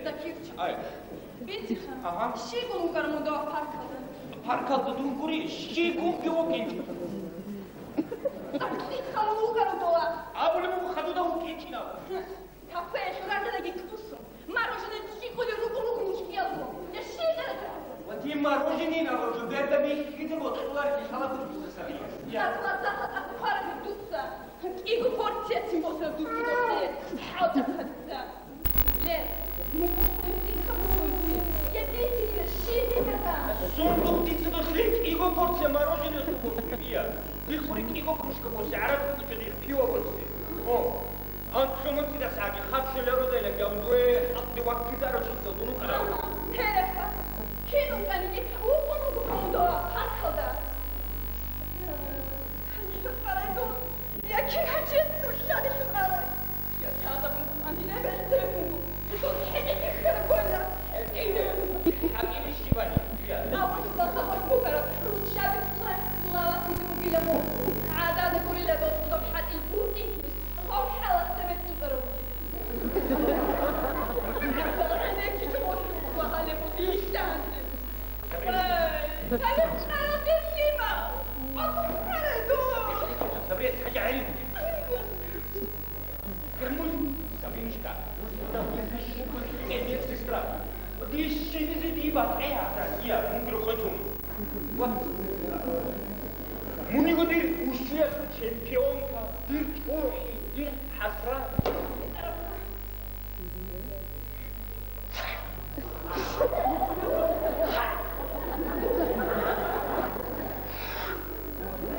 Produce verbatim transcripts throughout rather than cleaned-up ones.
Закирчи. Ай. Бицин. Ага. Щиб гун вукӀарав мун дова паркалда? Паркалда дун гури, щиб гун вукӀинчӀо. Закирчи, хал вукӀарав дова? Абулеб буго хадуда вукӀинчӀинав. Кафе, шурадаги кӀусун, мороженое чӀикӀулел рукӀун руго мушкиялго. Я щиб гьаб? Ва дие мороженое, мороженое, берда бихьизе боцӀуларги хала буцӀцӀасаби. Я. Закладаха тӀад хъвараб дуца. КӀиго порцияцин босараб дуца. ХӀалтӀа хадуца. Ле, мугъ къвинтӀиха бугойги. Я дитине щиб гьаб? Сундук дица дохлин кӀиго порция мороженое суго. Я. Дихъури кӀиго кружка босе, гӀараб куча дих пиво босе. О. Анцумуцидасаги хаб щолародайилан гавдуе хӀакъде ваккидарав чисал дун вукӀарав. Гьереха, кин вукӀаниги вукӀун вуго мун дова паркалда. Гьанже хӀукъарай дун, я кин гьанже сулъадилъун арай? Я лъазабун вукӀанила гьелде буго, дун хӀетӀе бихьараб гойла. ХӀетӀе? ХӀакъилищ бани? Я. Абулъул хабар бугара, руччаби пулай, пулаватизе бугила мун. ГӀадада гурила досулаб хӀатӀил бутӀи. Гъов хӀалалъ цебе цӀукӀараб бугеб. ГӀенекки жо гьалеб бугищ данде. Эй, гьалеб хъараб лъимал! КъватӀун хъарай дун! Сабрия, гьаги гӀайиб бугеб. Гьамул, Сабринушка, медсестра. Дие щибизе дие батӀе гӀадан, я, мугру хъвечун. Муниго дир ущуялъул чемпионка, дир чӀухӀи, дир хӀасрат.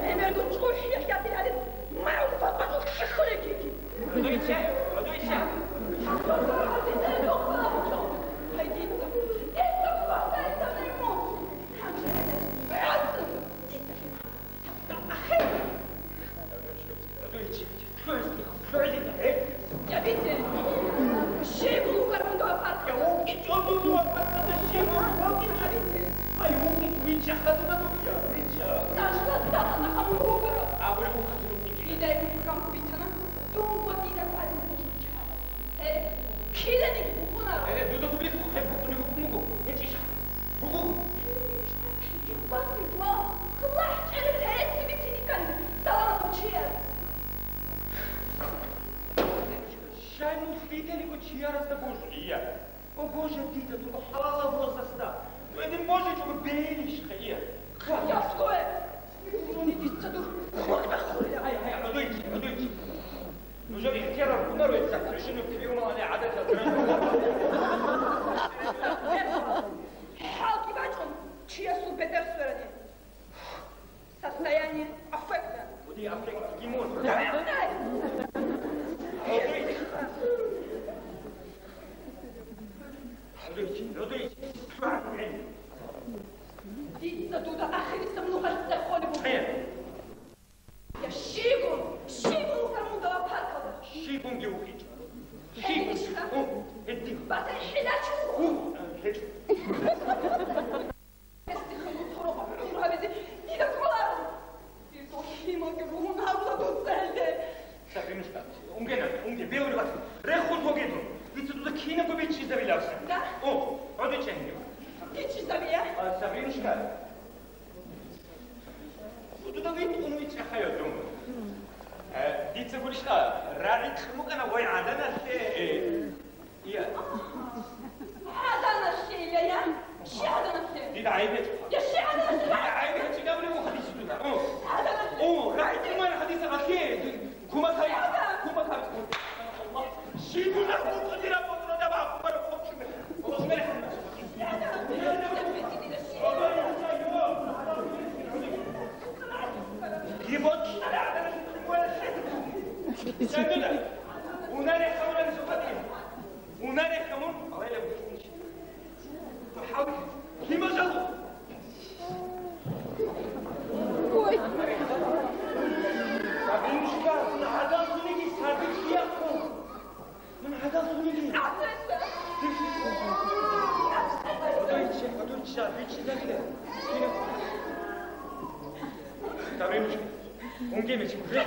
ГӀемерго чӀухӀи, я, я, дир гьадин, мал бакъачӀул хиххулеги. Гьудуйча, гьудуйча. Гьудуйча. Гье, дуда гьеб букъ-, гьеб букъуни букӀун буго. ГьечӀищ? Буго. Щай нуж дида лиго чияразда божулия? О, Боже, дида, дуда хӀалалаб росасда. Гьедин божичӀого бегьилищха, ия. Ясгое! Муни дица дур хурда хурда. Гьай, гьай, гьудуйчи, гьудуйчи. Нужер ихтияр буго, рецепт, решение приёма, а не гӀадатал. ХӀалкӀи бачӀун, чиясул бетӀер сверани. Состояние аффекта. Уди аффект гимон. Дай! Дица дуда ахирисаб нухалъ цӀехолеб буго. Э. Я щиб гун, щиб гун вукӀарав мун дова паркалда? Щиб гунги вукӀинчӀо. Щиб гун? Гьелищха? О, гьедин. БатӀа хӀилач вуго. О, гьечӀо. Гьесде хадуб гӀумру гьабизе дида кӀоларо. Дир лъималги ругьун гьабула дуца гьелде. Сабринушка, унге на, унге, бегьури вац. Рехун вугедун. Дица дуда кинабго бичӀчӀизабиларса. Да. О, гьодичӀ гьенив. БичӀчӀизабия? А, Сабринушка. Дуда витӀун вичӀахъа йодун. Э, дица гурищха, рагӀи кьун букӀана гъой гӀаданалъе, э, я. ГӀаданалъе, я, я? Щи гӀаданалъе? Дида гӀайиб гьечӀо. Я, щи гӀаданалъе? Дида гӀайиб гьечӀо, гьабулеб буго дица дуда. О. ГӀаданалъе? О, рагӀи кьун букӀана дица гъалъе. Кумекай, кумекай. Аллагь. Щиб гунагь букӀунеб бугеб, Аллагь акбар, хъоччуне. Аллагь, мерхӀамат. Унаре хамурани сухъати. Унаре хамун, алай ла бухунчи. Гьав, лима жалу. Ой. Сабинушка, мун гӀадал сунеги сардилъ кияккун. Мун гӀадал сунеги. Гьадурча, гьадурча, бичи загиле. Сабинушка, унге мечи уже.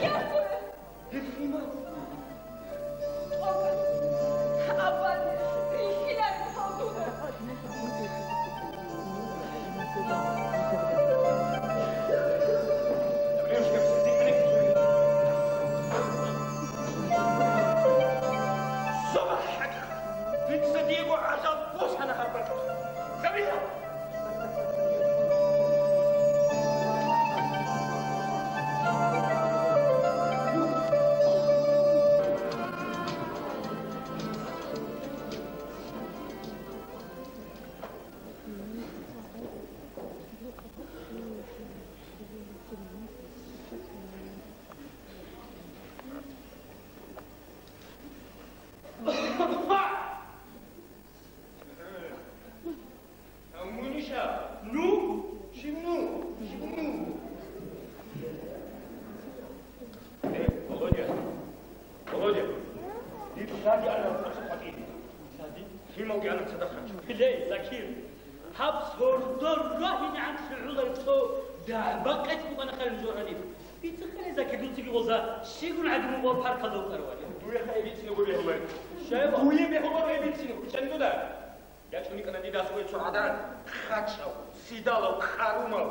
Дир лъимал. Муниша, ну? Шимну? Шимну? Э, Володя, Володя, дир лъади ана цӀакъ къватӀире. Лъади? Лъималги ана цадахъ гьанчӀо. Ле, Закир, гьаб сордо рагьинегӀан лъугӀулай цо дагӀба-къец букӀана хъалин жо гьаниб. БицӀухъе, Закир, дуцаги гъоза, щигун гӀадин мугъ паркалда вукӀаравали. Дуе хай бицине гури гьулай. Щай ва? Дуе бегьуларо гьеб бицине, хӀучӀани дуда. ЯчӀуникӀана дида асуе цо гӀадан, хъачӀав, цидалав, къарумав,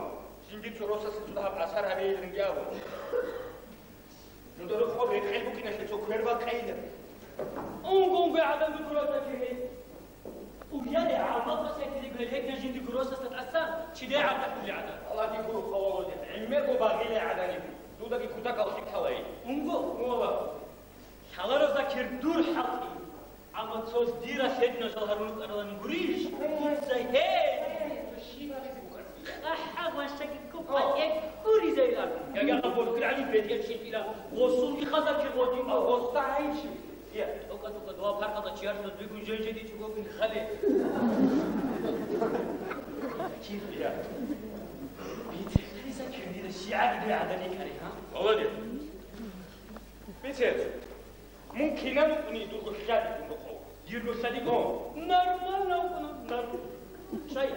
жиндир цо росасе цо дагьаб асар гьабейиланги абун. Нуда рухъо рекъел букӀиналъе цо квер бакъейила. Унго-унго гӀадан дугурал такире. Уяре гӀалмалъа сайтизе гвел гьекна жиндирго росасда тӀасан, чидай гӀарда ккулел гӀадан. Аллагьги гуро хъавалоде, гӀемерго багъилай гӀаданиб. Дудаги кутакал хӀикалай. Унго? Ула. Лъаларо, Закир, дур хӀалкъи. Амма цо дира лъединал жал гьарун рукӀаралани гурищ? Дуца гьей! Цо щиб гьабизе букӀарцин? КъахӀа ваншаги ккопа О. ГӀуризайилан. Яга боркьани бетӀер щитӀила, гъосулги хаза чи гъодин. Гъоста гьайчи. Я, тӀокӀа-тӀокӀа дова паркалда чиярлъун дуйгун жей-жей дичӀого гун хале. Закир, я. Бицехъиса кирдира щигӀаги дуй гӀадани кари, гьа? Володя. Бицехъ. Мун кинан вукӀуни дурго лъадикӀун рукъов? Дирго лъадикӀун? О. Нормально вукӀуна, нормально. Шай.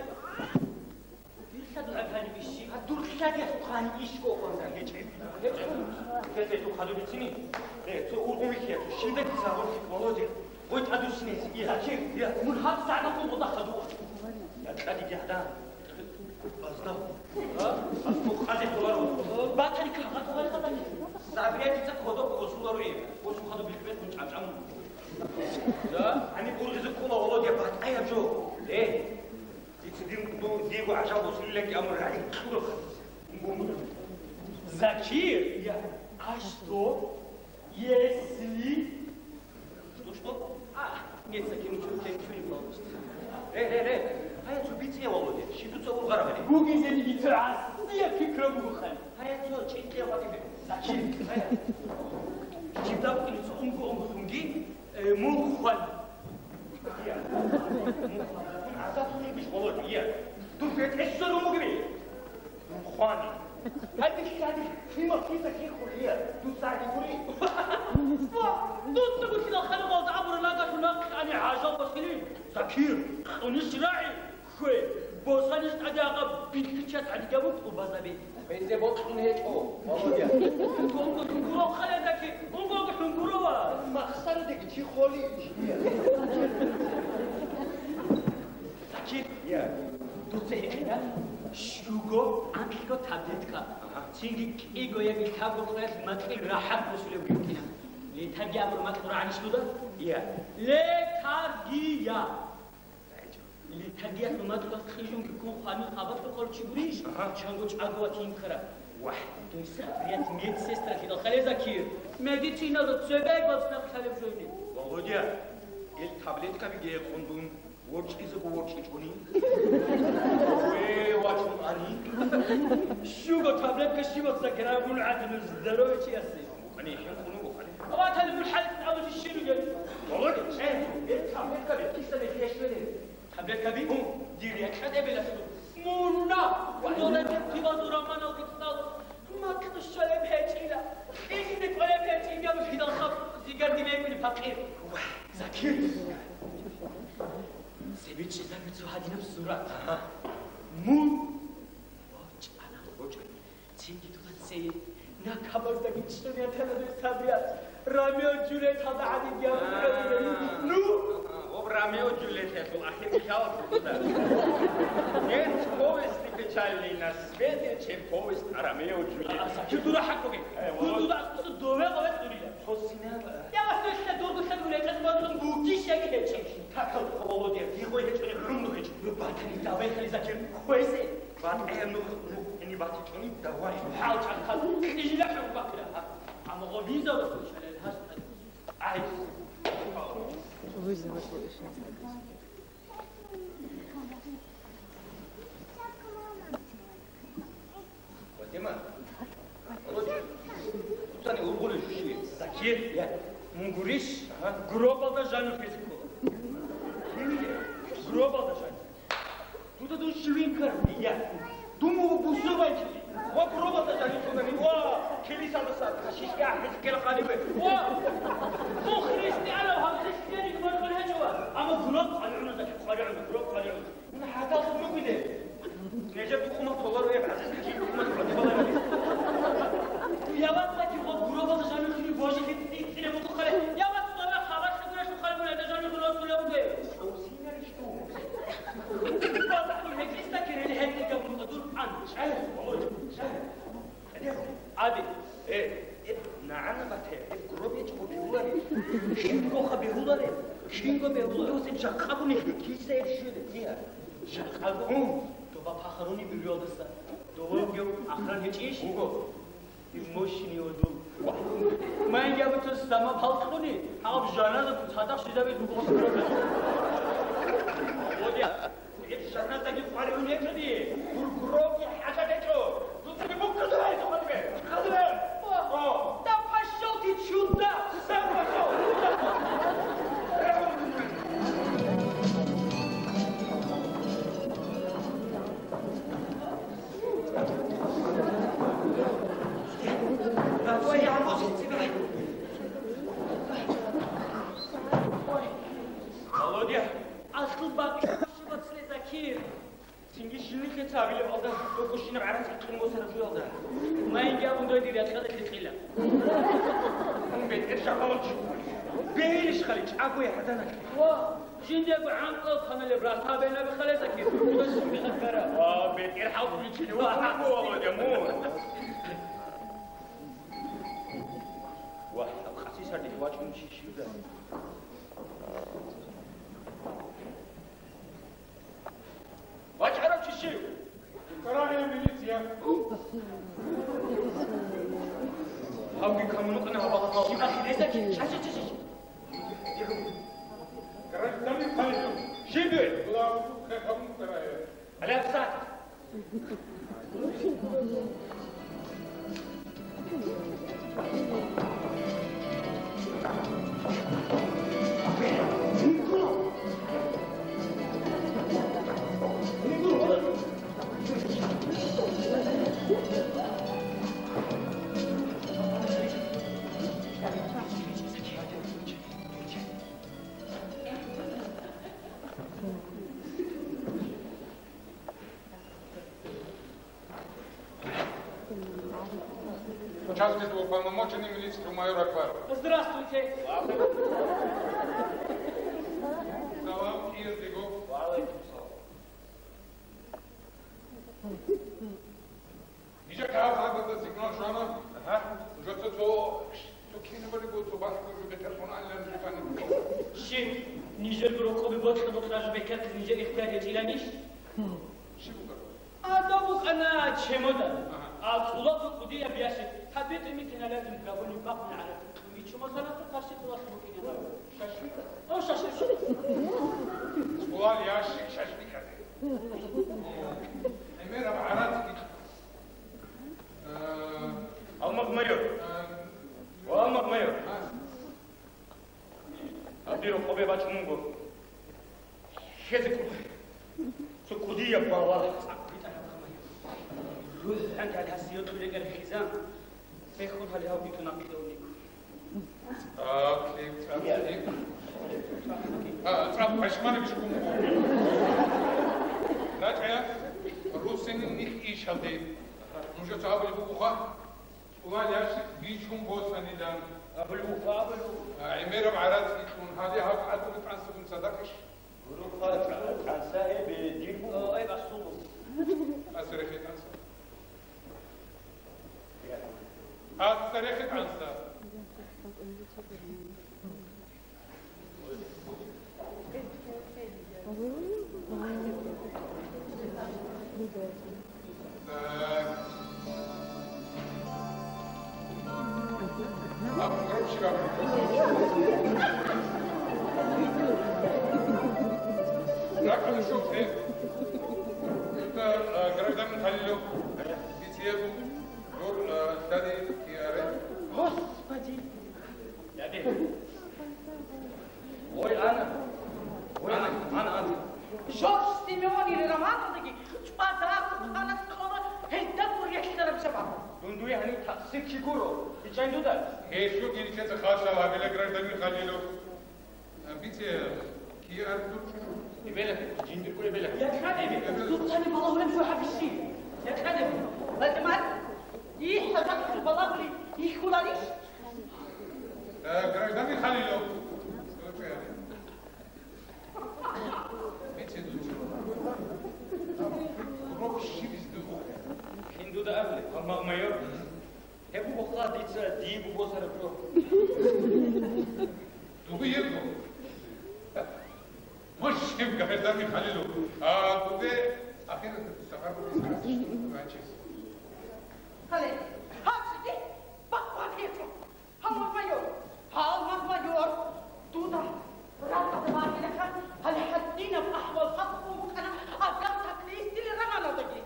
Дир лъадул гӀадани бищи? А дур лъадиялъухъани иш кӀокӀунда гьечӀеб. ГьечӀеб. ГьечӀеб, хадуб бицини. Э, цо ургъун вихьиялъул щиб гьабизе гьабурхъи, Володя. Гъой тӀадуссинейси, я. Закир, я. Мун гьаб сагӀаталъун гъода хадув. Я, тӀаде гьадан. Базда. А? Асухъазе хъуларо. Батани кагъат хъулари хадани. Сабриятица кодоб гъосуларо, э. Гъосул хадуб бихбетун чӀамчӀамун. Да? Ани ургъизе ккола, Володя, батӀаяб жо. Э. Дица дин ду-, диего гӀажал босулиланги амур гӀай кьураб хадиса. Закир, я, а что, если? Что, что? А, нет, Закир, ничего, у тебя ничего не получится. Ре, ре, ре. Гьая, цо бице, Володя, щиб дуца ургъарабали? Гугезени дица гӀасия пикра буго хъали. Гьая, цо чӀикӀкӀия ватӀибе. Закир, гьая. Щиб даб кьуница унго-унго хунги? Э, мун хван. Мун хван. Дун гӀадат хунебищ, Володя, я? Дун бетӀер сорун бугеби? Дун хвани. Гьадин, гьадин, лъимал киса кин хулия? Дун сагьи гури. Ва, дун цӀугулъила ханумалда абура нагагьун нахъани гӀажал босилин. Закир, кьунищ рагӀи. Хве, босанищ тӀаде гьаб бихьичӀеб гӀадин гьабун тӀубазаби. Хвезе бокьун гьечӀо, Володя. Унго хӀунгуро, хъаледаки, унго хӀунгуро ва. Махсарадеги чи холи. Закир, я. Дуца гьикъина, щуго, анкьго таблетка. Ага. Цинги кӀиго яги лъабго къоялъ макьил рахӀат босулеб гьикъина. Летарги абур макь рагӀанищ дуда? Я. Летаргия. Летаргиялъул макьалъ кьижунги ккун хванил хабалъухъав чи гурищ, ага, чанго чӀаго ватин ккараб. Вагь, дой сабрият медсестра хьидал хъалеза кир. Медициназда цебе бацӀцӀадаб лъалеб жойни. Володя, ил таблеткаби гьекъон дун ворчӀизего ворчӀичӀони? Ве, вачун ани? Щуго таблетка щибаца грагун гӀадину здоровье чиясе. Букъани хӀинкъун вукъани. Аватали мун хӀалкӀ абузи щиб бугеб? Володя, э, э, таблеткаби кисани хешвеле. Таблеткаби? Гьу. Дир рекьа дебелалъул. Мунна! Ва дола дир тивазул романал гицӀал. Макьу щолеб гьечӀила. Кьижиде кӀолеб гьечӀин гьаб хидал хаб зигар димекули пакъир. Ва, Закир! Се бичӀчӀизабицу гьадинаб сурат? Ага. Мун. БочӀана. БочӀана. Цинги дуда цее, накабаздаги чӀезаби гьатана дуе сабрият, Ромео Джульетталда гӀадин гьабун гьавурани. Ну? Об Ромео Джульетталъул ахир хиялалъул дуда. Нет повести печальней на свете, чем повесть о Ромео Джульетте. А, сахи дура хӀакъуги. Э, Володя. Дуда аскӀуса дове гъаве дурила. Цо синала. Я ва сохла дургу лъадуре, кьас бандун бугищ яги гьечӀищ. Такал, Володя, дигъой гьечӀони гӀумру гьечӀо. Ну, ба. Тани давай хали Закир хвезе. БатӀа нух, нух, ини батичӀони давай. ХӀал чӀахъад, кьижила хӀурбатира, ха? Амма гъобинзавас вичалел гьас. Ай. Вызовут лучше. Фатима, Володя, цоцани ургъулев щив? Закир, я. Мун гурищ, ага, гробалда жанив хвезе ккола. Гробалда жанив. Дуда дун щивин ккараб, я. Дун вуго бусурбанчи. Ва гробалда жанив кколани. Ва, килисалдаса кашишка ахӀизккела къалибе. Ва, дун христианав гьаб христианин гьечӀо. Амма гроб къалигӀуна, Закир, къалигӀуна, гроб къалигӀуна. Мун хӀатал сунугиле? Нижер тухумал толаро, я ГӀазиз ХӀажи, тухумал хӀатибаларо. Я вацаки гъо гуробалда жанухъе божи хитӀи-хитӀине мукъухъале. Я вац, бала, хабар шугураш ухъалгуна, эда жанухъе росулеб бугеб. Осинарищ ту? Вацаки гьекъисда кирили гьекъига мукъадур ан. Шайх, Володя, шайх. Аби, э, э, нагӀана бате, э, гроб гьечӀого бегьуларе. Кингоха бегьуларе, кинго бегьуларе. Досин жакъа буни, киса эр щведе, кия? Жакъа бу-, гьу. Доба пахаруни бирюалдаса. Довоги ахран гьечӀищ? Уго. Мощный оду. Майя бутус сама палкъуни, гьаб жаназа цадахъ шидабе дуго. Володя. Ир шагьраздаги къваригӀун гьечӀони, гургуроги хӀажат гьечӀо. Дуцаги буккадурай тухадбе. Хадуре. О, о. Да пошёл ты сюда! Сам пошёл! Володя, аслу бакӀ Закир. Цинги щивихъе цабилеб алда, докӀущинаб гӀарац гьикъин босараб жуялда. Майинги абун дойди рякьалда лъикъила. Мун бетӀер шахавач. Бегьилищ хали чӀаго гьаданалъе. Ва, жиндиего гӀанкӀлъал хъаналеб рата бенаби хали Закир. Ва, бетӀер хӀалбуличили ва хӀакъу Володя мун. Ва, гьаб къаси сардилъ вачӀун чи щивда. ВачӀарав чи щив? Карагье милиция. Гьавги камунукъана гьабалахъал. Щиб ахирезаки? Ша, ша, ша, ша, ша. Гражданин полицию. Щиб? Главу хахамун карагье. Алябсат. Участковый уполномоченный милиции майор Акбаров. Здравствуйте. Салам, кӀиязего. Ва гӀалайкум салам. Нижер гьаб гьабазда сигнал щвана. Ага. Нужеца цо, цо кинабалиго цо бахъ гуржу бетер хъунанилан жукани. Щиб, нижер рокъоби боцӀи-боцӀи бекерхъи нижер ихтияр гьечӀиланищ? Щиб букӀараб? Гьадаб букӀана чемодан. Ага. А цӀулаб кӀудияб ящик, гьаб бетӀер микьиналазим габуни бахъуни гӀараб. Бичу масалату къарши цӀулалъ букӀине гьаб. Шашлик? О, шашлик. ЦӀулал ящик шашлик гьазе. ГӀемераб гӀарац. Э, Алмаз майор. Э, Ва Алмаз майор. А. Гьаб дир рокъобе бачӀун вуго. Хезе кӀула. Цо кӀудияб бала. РухӀан гьал гьасие кьурегар хизан. Бехун гьали гьав битӀун ахъилалник. ЦӀакъ, цӀакъ. А, цӀакъ пашманабищ кумгу. РачӀа, русинин нихъ ишалде. Нужеца абулеб бугоха, цӀулал ящик бичун босанилан. Абулеб бугоха, абулеб бугоха. А, гӀемераб гӀарац итлъун, гьале гьаб къатӀулеб тӀансабун цадахъищ? Гурухъа тӀа-, тӀанса гьеб, дир буго. О, ай, басулу. Асрехи тӀанса. Асрехи тӀанса. Хорошо, э, это, э, гражданин Халилов, битье, дур, э, стадии, э, Господи! Ой, ана! Ой, ана, ана, ана! Жорж Симеонил романалдаги чӀвадар ухъанас кьола гьелда гур релълъараб жаваб. Дун дуе гьанив такъсир чи гуро, бичӀчӀай дуда. Гьелъул гьелъица хасал гьабила, гражданин Халилов. Амбиция киар дурчӀун? Эбелахъе, жиндирго эбелахъе. Якъа эбе, дуцани балагьулеб жо гьабищи? Якъа эбе. Валдемар, ихӀа жакъа балагьули ихьуларищ? Э, гражданин Халилов. Амбиция дурчӀун. Роб щибиз дуго. Хин дуда абли, гьалмагъ майор. Гьеб буго хъа дица дие бугосараб жо. Дугу йиго. Мощив гражданин Халилов. А дуге ахират сахар бугес ранчес. Гьале, гьаб жиги бакъван гьечӀо. Гьалмагъ майор, гьалмагъ майор. Дуда ракӀалда вагилаха, гьале гьадинаб ахӀвал хӀакъ букӀана Агата Кристил романалдаги.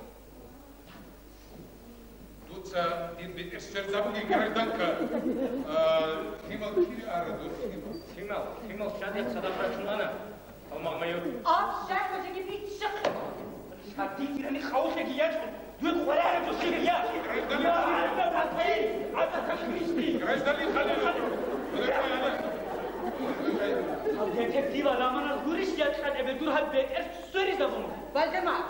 Дуца дир бетӀер сверзабуги, гражданка. А, лъимал кире ара дур лъимал? Лъимал, лъимал щадихъ цадахъ рачун ана, гьалмагъ майор. Аб щай хӀужаги биччахъ. Гьадин дирани хавлъиги ячӀун, дуе къваригӀараб жо щиб я? Гражданин. Я, гӀадат гьатӀи, гӀадат гьатӀи. Гражданин Халилов. Гьал детективал романал гурищ якъа эбе дур гьаб бетӀер сверизабун? Валдемар.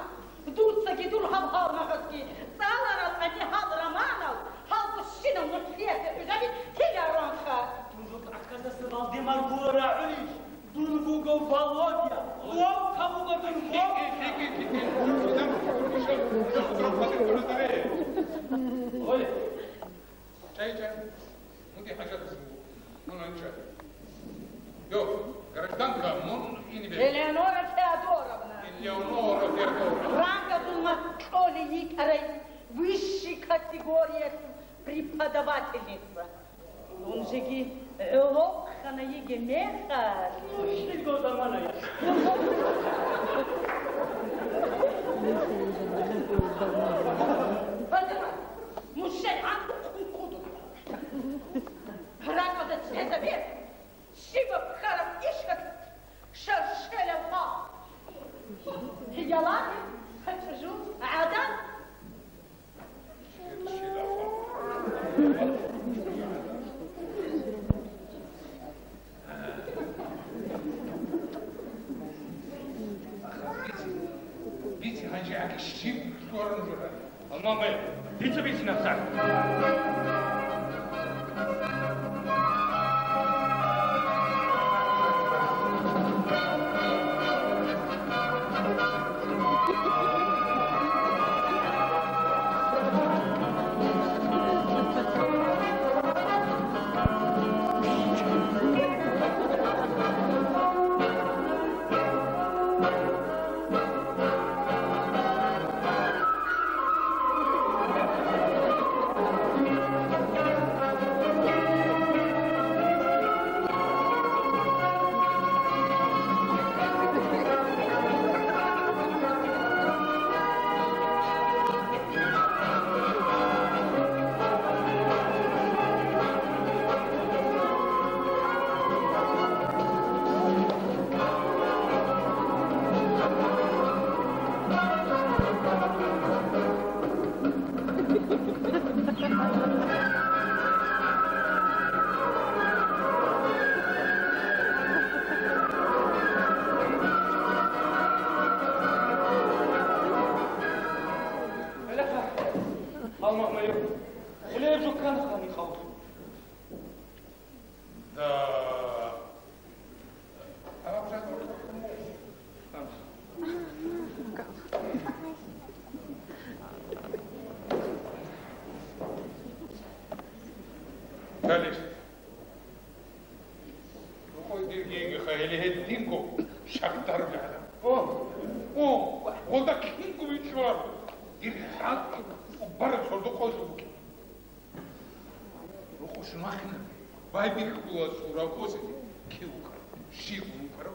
Дуцаги дур гьаб гьалмагъасги цӀаларал ани гьал романал, гьалго щинал нуцӀлъиялъе хӀужаби тиларонха. Дун рукӀахъадаса Валдемар гуро рагӀулищ? Дун вуго Володя, Вовка вуго дун, Вовка! Ой. Чай, чай. Мунги хӀажат буго. Мун анча. Йо, гражданка, мун инибе. Элеонора Феодоровна. Элеонора Феодоровна. Рангадул макьоли йикӀарай высшей категориялъул преподавательница. Дун жеги гӀолохъана йиги мехалъ. Щибго замана я. Мушай гӀанкъ хъулхъуду. Ракъада цӀезабе, щибаб ккараб ишалъ шаршелаб ха. Ялари гьачӀужу гӀадан. Бице гьанже аги щиб лъугьарун журали. Амма май, бице бицинаб сах. Гьалмагъ майор, гъулеб жуккан хани хавлъу. Да. Талихъ. Рукъой дирги йигиха, гьеле гьединго шагьдар бегӀла. О, о, гъолда кинго вичӀчӀуларо. Дир хӀакъ убараб сордо къоялъул бугеб. Рокъо шумахина байбихьула сура кӀозе кив вукӀарав, щив вукӀарав,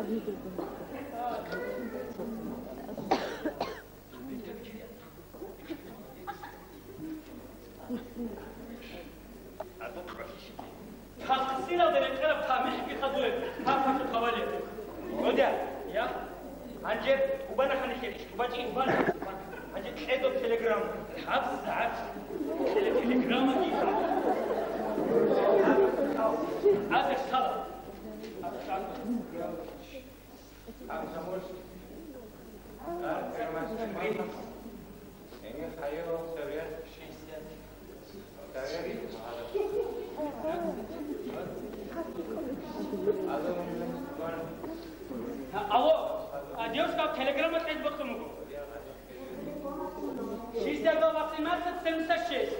гьабизе. Гьабизе. Тахсиралда рекъараб тамихӀги хадуе, гьаб хъалъухъ гьавалеб. Гъодя, я? Гьанже тӀубана ханихъе, тӀубачӀи, тӀубана. Гьанже кьедо телеграмма. ГьабсагӀат кьеле телеграммаги. Азар сала. Алло, а, девушка, телеграмма кьезе бокьун буго. Шестьдесят два восемнадцать семьдесят шесть.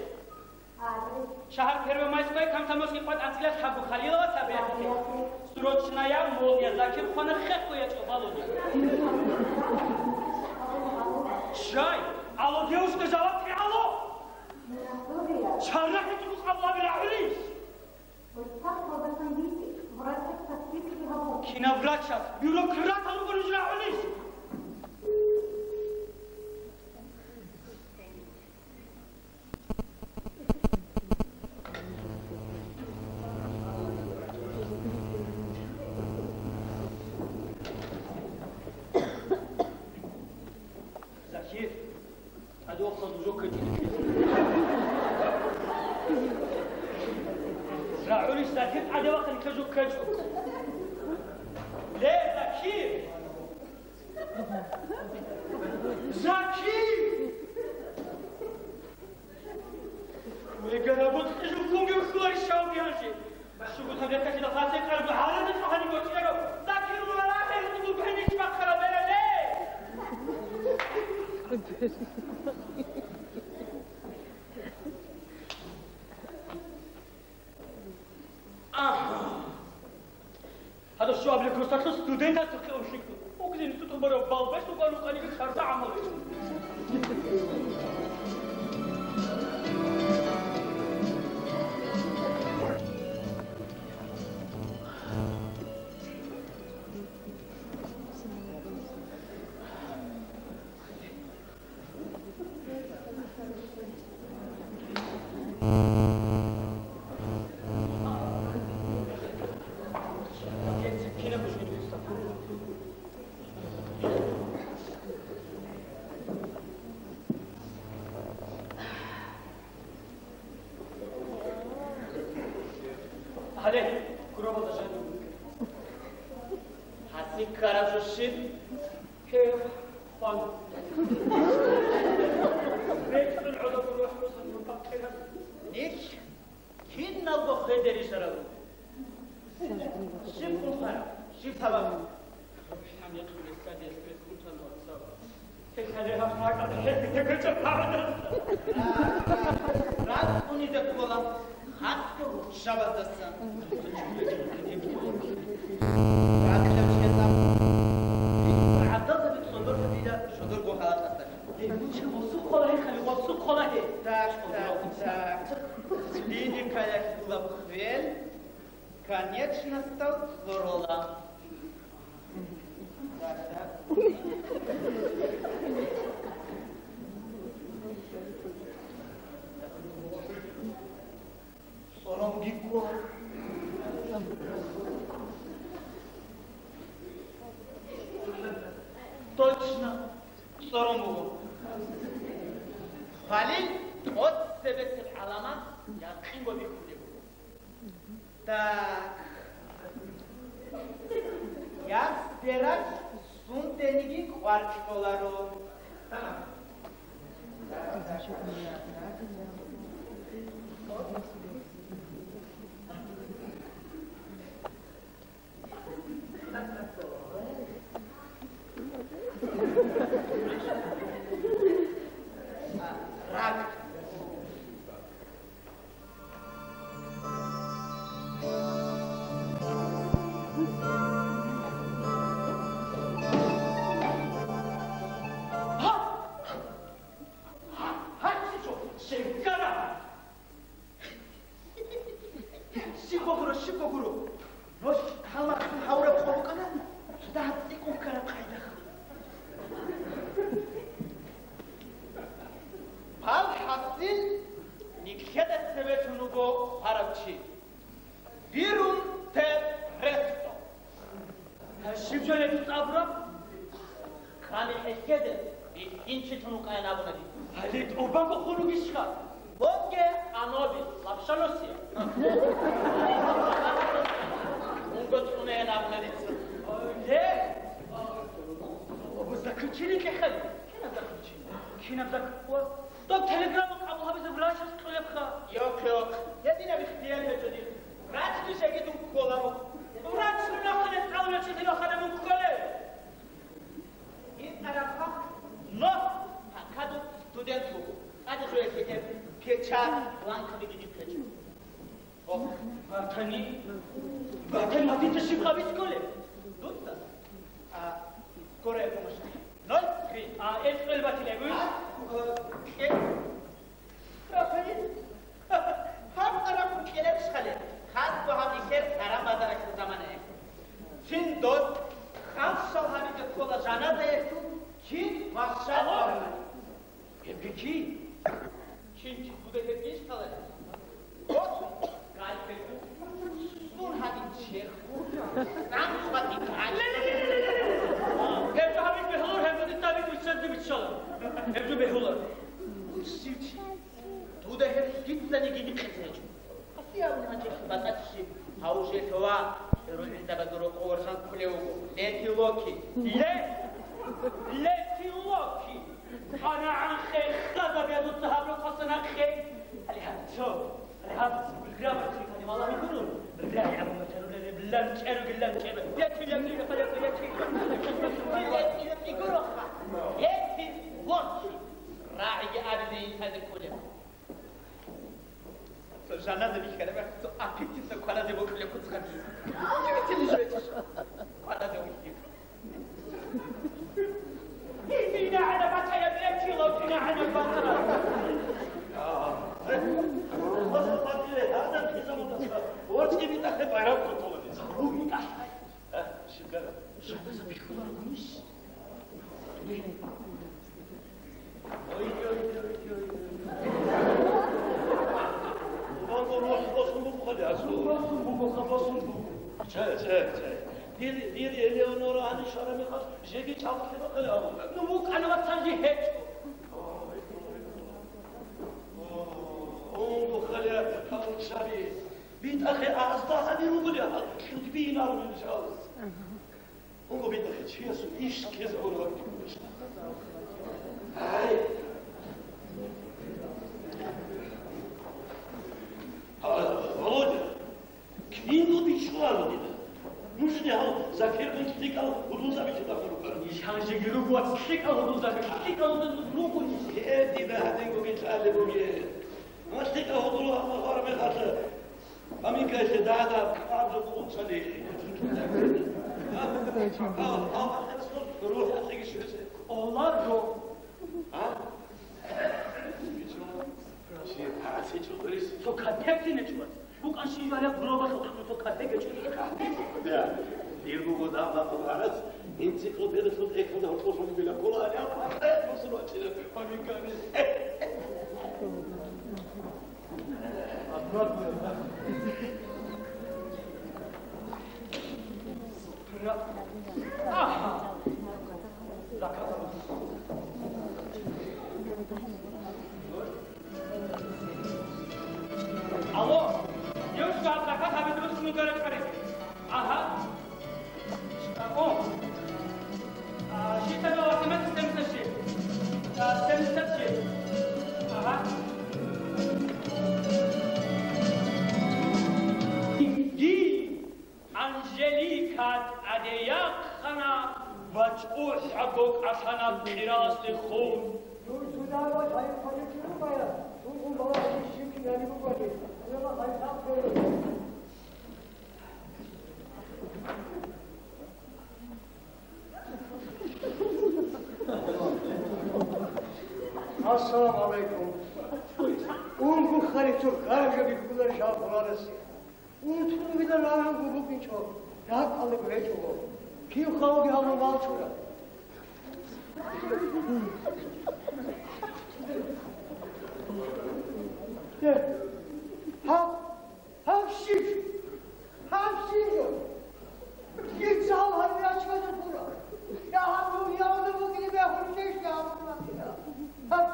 Шагьар Первомайская, Комсомольский къватӀ анцӀила лъабго халилала табиатги. Срочная молния, Закир хъвана хехго ячӀо, балуни. Щай? Алло, девушка, жаваб кье, алло! ЧарахӀи тӀубукъ абуаби рагӀулищ? Кинав врачас? Бюрократал руго нуж рагӀулищ? Закир, тӀаде вахъа нуж ккечӀо. РагӀулищ, Закир, тӀаде вахъа нуж ккечӀо. Ле, Закир! Закир! Вегара бутӀи жуккунги ухьулари щавги гьанже. Башугу табиаталъидал хасекъараб гьараде цӀухӀани гочӀинаро. Закир, вала, гьелъул гьенич бахъараб берале! Агьа! Гьадаб щуабилеб курсалъул студентасухъе унлъикӀун. Угрин тутун барав балбес уган укъаниги шарда гӀамал гьечӀо. Гьале, гуробалда жаниб. Гьасие ккараб жо щиб? Гьеб, хван. РецӀцӀун гӀодобул рухӀ русан бакъираб. Нилъ киналго хведерищараб буго. Щиб хъулухъараб, щиб сабаб? РухӀанихъ гьесда дес бетӀун тан вацал. Гьеб гьале гьаб ракӀалда гьеб бетӀер гьечӀеб гьабадаса. РацӀцӀунизе ккола хасго руччабаздаса. РакӀалда бицунго дида жодорго халатӀасда. Гьеб чи гъосухъ ккола гьехъали, гъосухъ ккола гьеб. Так, так, так. Клиникаялъ гьаб хвел конечностал хворола. Так, так. ЦӀоромги ккола. Точно, цӀором буго. Хвалил тӀоцебесеб гӀаламат якъинго бихьулеб буго. Так. Яс бералъ сундениги кӀвар кьоларо. Щибго гуро, щибго гуро. Нолъ гьалмагъ гьавураб къо букӀана, цо дагьаб цӀикӀкӀун ккараб къайдаха. Пал хӀасил, нилъеда цеве лъун вуго хварав чи. Бирун те ресто. Щиб жо гьечӀо абураб? Ками хӀехьезе, бихьинчилъун вукӀаян абуна дица. Гьале тӀубаго хун вугищха? Бонге аноби, лапша носия. Унго цӀунеян абуна дица. Ле! Заключение кьехали? Кинаб заключение? Кинаб заключение? Доб телеграмма къабул гьабизе врачас кьолебха? Йохъ, йохъ. Гьединаб ихтияр гьечӀо дир. Врачги жеги дун кколаро. Врач нахъе цӀалулев чи дила хадаб кколев. Ин тарабха, но, какадо студент буго. ТӀаде жо гьеб печать, бланкаби гьедин гьечӀо. О, батани, батани, батани, дица щиб гьабиз кколеб? Дуца? А, скорая помощь. Ноль три. А, ил кьвел батилеб? А, э, кье-, батани. Гьаб къараб кьелеб шхале, хасго гьаб нилъер къараб базаралъул замана. Цин дос, хасшал гьабизе ккола жаназаялъул чин вахшал. Алло! Гьебги чи? Чин чи дуда гьебги шкалай? Босун, гайбегу. Сун гьадин черху. Сан хватин гай. Гьеб жо гьабиз бегьулар, гьеб жо дица гьабиз виччазде биччала. Гьеб жо бегьулар. Щив чи? Дуда гьеб лъицаниги гьикъизе гьечӀо. Гьасие абуни гьанже батӀалъи щиб? Гьав жеги ва, гӀурул гӀинзабазул рокъов варжан кколев вуго. Лети локи. Ле! Лети локи! КъанагӀан хехда, забиядуца гьаб рокъоса нахъе. Гьале гьаб цо, гьале гьаб грамматикани валагьи гурун. РагӀи абун батарулареб ланчӀеруги ланчӀеба. Лети, лети, лети, лети, лети. Лети, лети гуроха. Лети локи. РагӀиги абизе инсазе кколеб. Цо жаназа бихьараб, цо аппетитно кваназе бокьулеб куц гьабизе. Удивительный же это. Кваназе бокьулеб. Дина гьана батаяб лечилав, дина гьана бата. А, э, гьасда батиле, гьадан хизамудаса, ворчӀи битӀахъе байрам кутула дица. Руги тахъай. А, шикара. Жаназа бихьуларгунищ? Ой, ой, ой, ой, ой. Босун буго, хадас. Босун буго, босун буго. Чай, чай, чай. Дир, дир Элеонора гьанив щвараб мехалъ, жеги чӀалхъи бахъали абун. Ну, вукӀана ва цанги гьечӀо. Ой, ой, ой. О, унго халят, кавучаби. БитӀахъе азда гьанир бинарун, иншалла. Унго битӀахъе чиясул иш ккезе гьоркьоб. Гьай! А, Володя, кино бичӀчӀуларо дида. Нужеде гьав Закиргун лъикӀал гьудулзаби чӀудахъе рукӀана. Ниж гьанжеги руго, лъикӀал гьудулзаби, лъикӀал гьудул руго ниж. Гье, дида гьадинго битӀалеб бугеб. Ва лъикӀал гьудул гьармехалъа. Аминкайсе дагьа кӀвар жо кӀунцӀали. Гьав, гьав, гьав, рухӀ гьатӀиги щвезе. Кьолар жо. А? Цо капекги нечӀо. БукӀанщинаб гуроба хутӀун цо капекги чӀо. Я, дир буго дагьа кӀварас, энциклопедиялъул тӀехьалда гьоркьоб щванибила ккола, гьале гьаб гьарда бусурбачила. Аминкани. Алло, девушка, закат гьабизе босун бугеб рекъараб. Ага. О. А, считано восемьсот семьдесят шесть. А, семьдесят шесть. Ага. Иди, Анжелика тӀаде яхъана ва чӀухӀаго кӀалъана къираласе хун. Дур судалда гьайиб хъаличи рукӀая, дур гьунбала гьайиб щиб кинани бугони, гьеб гьайиб хӀакъ гьечӀо. Ассаламу гӀалайкум. Унго хъали цо хъараб жо бихьуларищ гьав хуларасе? Унтун вилан рагӀанго букӀинчӀо, ракӀалдего гьечӀого. Кив халги гьавун балчура? Гьаб, гьаб щиб? Гьаб щиб? Дица гьав гьарбияч базар гура. Я гьаб дунялалда букӀине бегьулищ гьаб гьаб? Гьаб.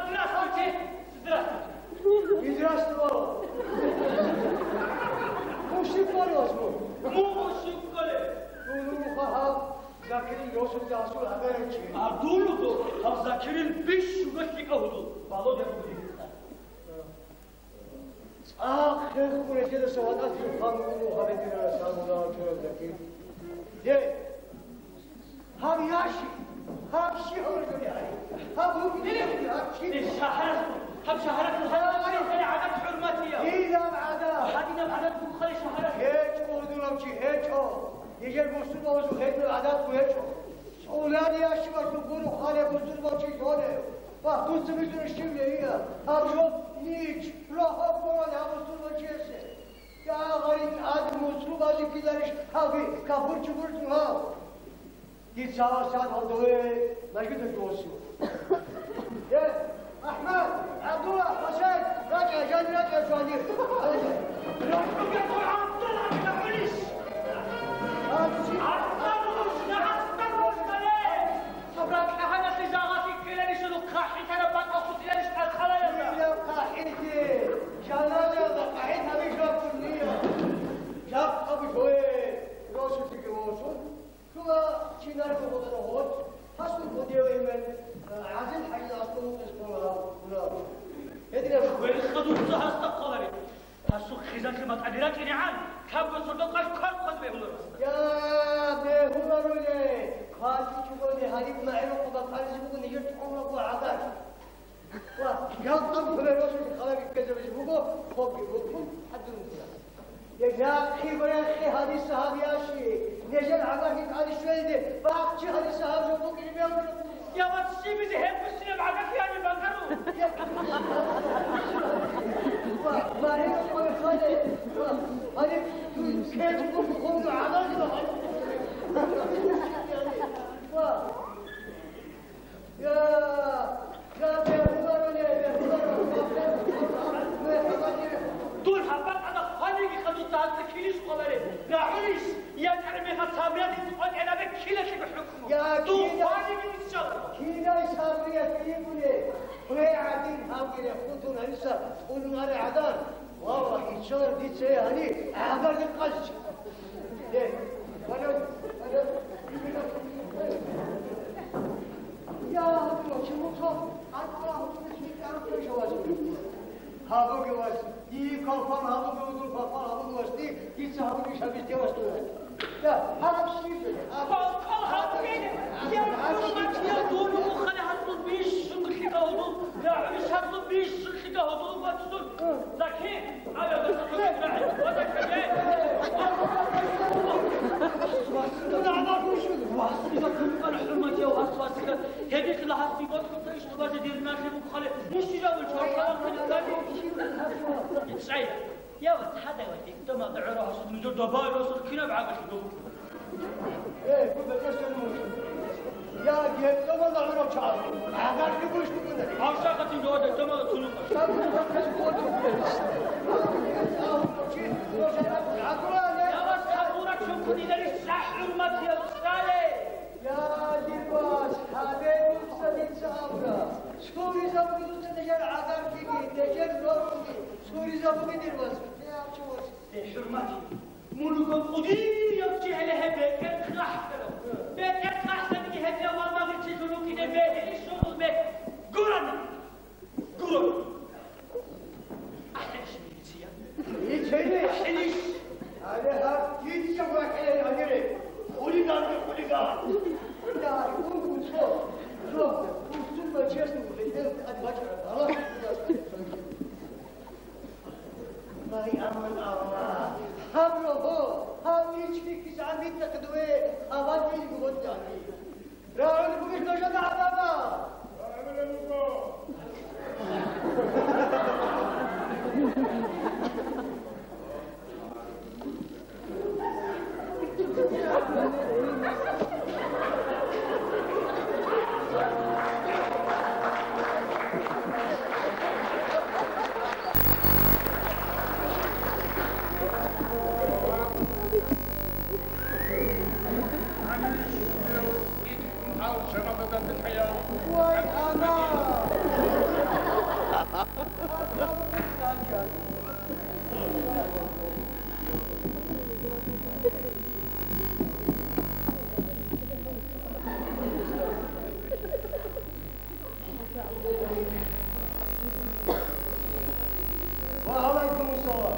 Здравствуйте! Здравствуйте! Здравствуйте! Муши кколев вуго. Мун муши кколев? Дун вуго гьав Закирил росулъ гьасул гьабарав чи. А дун вуго гьав Закирил бищунго лъикӀав гьудул. Володя буго гьесда. ЦӀакъ хехго гьезидаса ватӀалъи хъван вукӀун гьабидинарас гьабула чӀораб Закир. Гье, гьаб ящик, гьаб щи гьоркьоб гьай, гьаб гьуркьоб гьай, гьаб щи? Э, шагьарат, гьаб шагьарат гьаб гӀадат хӀурматияв. Дилаб гӀадат. Гьадинаб гӀадат бугохъали шагьарат. ГьечӀо, гьудулав чи, гьечӀо. Нижер бусурбабазул гьединаб гӀадатго гьечӀо. ЦӀолари ящикалъул гуро хъалеб бусурбав чи лъолев. Ва дуца бицунеб щиб гьеб? Гьаб жо ниж рогьоб борон гьаб бусурбав чиясе. Я, гъариб, гьадин бусурбазе ккеларищ гьаби, капурчи гурищ гьав? Дица гьав сагӀат гьалдове мажгиталъ досу. Э, АхӀмад, ГӀабдулла, Хусейн, рачӀа, жан рачӀа, жванир. РачӀуге, ГӀабдулла, рачӀа, гьулищ! Осторожно, осторожно, ле! Гьаб ракьа гьаналъе жагъалъи ккеларищ, хъахӀилъараб бакӀалъулъиларищ кӀалхалаялда? Дила хъахӀилъи, жаназаялда хъахӀилъ гьабичӀо бакӀунни. Жакъа бижое, росулъги восун. Шула чинарго гъотӀа гъоч, гьасул кодеве имен, ГӀазил ХӀажил аскӀов вукӀине ккола гьав, гьунав. Гьединаб. Хвелха дуца гьасда кколареб. Гьасул хизанлъи батӀаби рачӀинегӀан, лъабго сордо къвалъ квар-кваз бегьуларо гьасда. Я, бегьуларо, ле, квалъи чӀугони гьариб магӀилухъа бакӀаризе буго нижер тӀокӀабго гӀадар. Ва жакъа хвеларосулъ халаби ккезабизе буго, хобги букӀун гьадин бугила. Нахъе барахъе гьадиса гьаб ящик, нижер гӀагарлъи тӀаде щвезе, бахчи гьадиса гьаб жо букӀине бегьуларо. Я, ва щибизе гьеб буссинаб гӀагарлъи гьаниб бакӀаро? Ва, ва гьеб хъвале, ва гьаниб дуй кечӀ букӀун гьунду гӀагарлъи ва гьаниб. Ва. Я, я, бегьуларо, бегьуларо. Дур гьаб бакӀалда хвалиги хадуца гьасда килищ къвалареб? РагӀулищ, ячӀараб мехалъ Сабриялъе къотӀенабе килалъего хӀукму. Я, дун килай, хвалиги исчаларо. Килай Сабриялъе йигуни? Гье, гӀадин, гьавги рехун дун гьаниса тӀунун аре гӀадан. Валлагь, иччалар дица гьани гӀагарде къазичӀеб. Э, валев, валев. Я, гьадур, чи муцо, гьанкъала гьудулес микьараб квешав вачӀун. Гьабуге, вац, дие квалквал гьабуге, гьудул квалквал гьабуге, вац, ди-, дица гьабуге иш гьабизе, вац, дуе. Я, гьаб щиб? Квалквал гьабуге, я, гьаб щиб? Гьурматиял дун ухъали гьасул бищун лъикӀа гьудул, я, гьурищ гьасул бищун лъикӀа гьудул, вац, дун. Закир, гьаве, вац, вац, вац, вац, вац. Вац, вац, вац, вац, вац, вац. Гьединлъидал гьас бигоцӀго ккей, чтобы дир налъи бухъали, мушижавул чорхалахъи ккани. Ицай, я ва цадава диктома дагӀура гьасул нужер добаалосул кинаб гӀагарлъи духъу? Э, гьуда кӀалъалев муж. Я диктома дагӀурав чагӀаз гӀагарлъи гуш букӀуна. Гьавшахъатин дова диктома цунукъа. Саб гьудулас кодухъе. Чи нужер гӀагура, я? Я ва цадура чукун иларищ, я хӀурматиял цӀале! Я, дир вас, гьабе дуца дица абура. Суризабуги дуца нижер гӀагарлъиги, нижер нормги. Суризабуги, дир вас. Гье, абчо вас. Гье, хӀурмати. Мун руго кӀудияб чи гьеле гьеб бетӀер кьахӀарав. БетӀер кьахӀаниги гьеб валлагьи чи лъун вукӀине бегьилищ жугьул бегь гурана. Гуро. АхӀенщинилиция. Ничего. АхӀенищ. Гьале гьаб дица вахӀей гьанире. Хулиганги хулиган. Я, унго цо. Цо. Устун ба честно, бетер ад бачара. Аллагь. Вай, аман Аллагь. Гьаб рогьо, гьаб ичӀ бихьизе гӀадин тахъ дуе, авал кӀиги гъотӀи гӀади. РагӀул бугищ нужеда гӀадамал? Вай, ана! Ва гӀалайкум салам.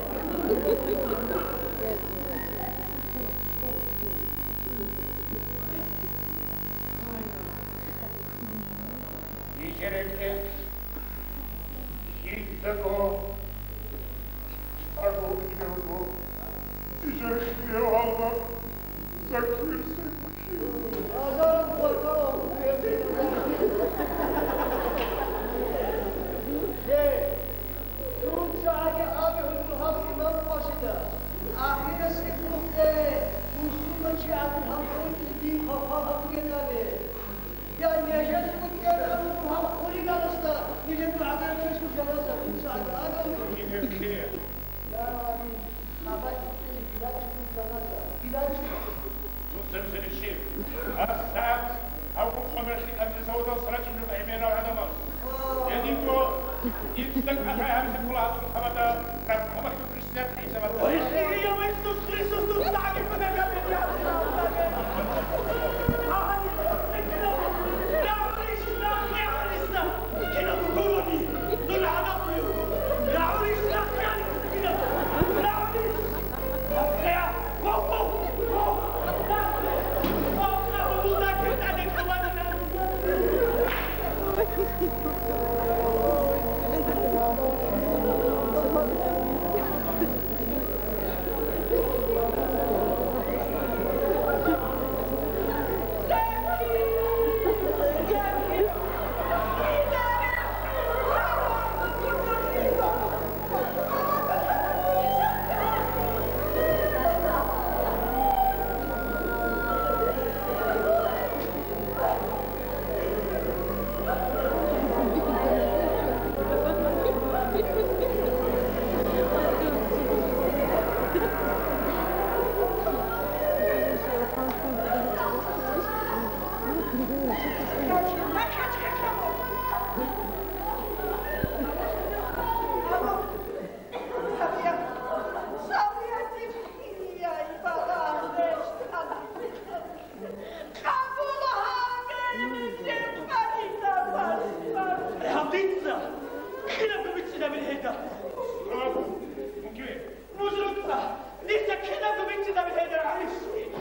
Нижер рекӀелъ жиндаго чӀаго вугев вуго, нижер хирияв гьалмагъ Закир Сакин. Дуца гьаги абе гьудул гьав имам къвашидас, ахирасеб нухде мусулманчи гӀадин гьав гьоркье дин хъалхъал гьабугел абе. Я, нижеца букӀин абун гьав хулиганасда нижер дугӀадарав чиясул жаназа, дуца гьаги абе гьудул. Кинеблъи. Я, Рабби, хабар букӀине дилан чӀужу жаназа, дилан чӀужу. Дуца нусилищи, гьабсагӀат гьав гъумер лъикӀаб заводалъ рачӀунеб гӀемерал гӀадамал. Гьединго, иццак ахӀай гьабизе ккола гьаб хабарда, рахъ гьабалъул Ой, Иисус Христос, дуца гьабизе ккола гьаб. Гьейда. Мугье. Нуж рукъа. Дица кинабго бичӀчӀизабе гьейда, гӀалищ.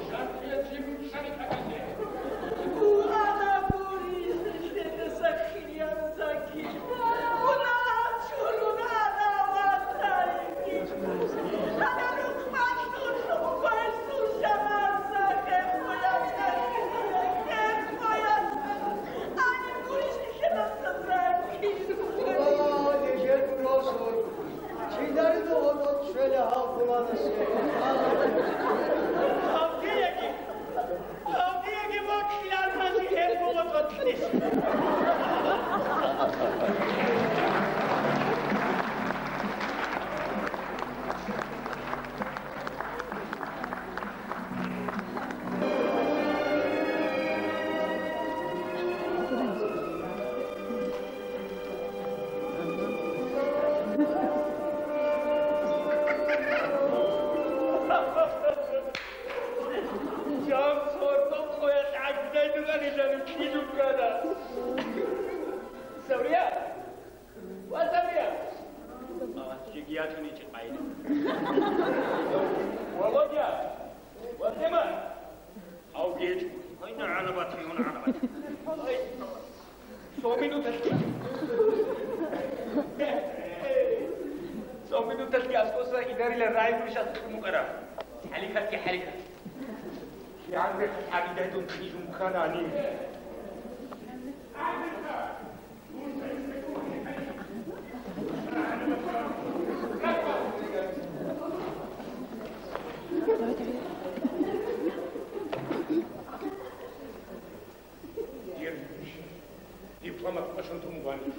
Шартият жиб шарикаталде. Ана гурищ, лъедаса хирияб заки. Уна чурун ана ватари. Ана рухмалъун гъвайсул шамар сахӀеб бояцӀа. Хеб бояцӀа. Ани гурищ, лъедаса заки. О, дежер росул. Чидарида гъотӀод щвела гьал хъуланасе. Гьаб диеги, гьаб диеги вакилан гьанже гьеб гъотӀод кьиш. Саврия! Ва Саврия! Ва, жеги ятуни чи къайда. Володя! Ва Тема! Гьав гьечӀо. Гьайна гӀанабати, гьуна гӀанабати. Гьай, цо минуталъги. Цо минуталъги аскӀоса идарила райгурищ аскӀ мукъара. ХӀалихьалъги хӀалихьа. КигӀан рехъ гьабидай дун хижун кканани. Дипломат машин тумугани.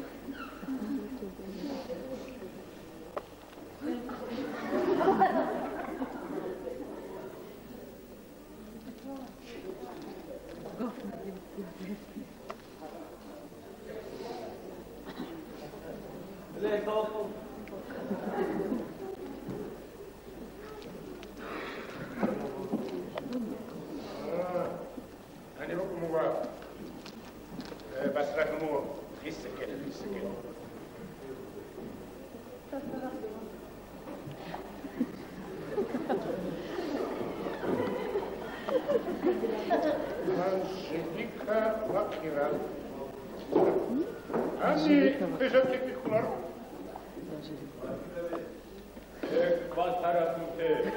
Гьаниб букӀун буго, э, Басрагьму, хисакел, хисакел. Анжелика Бакирова. Ани, бежать бихулар. Э, квартара духе.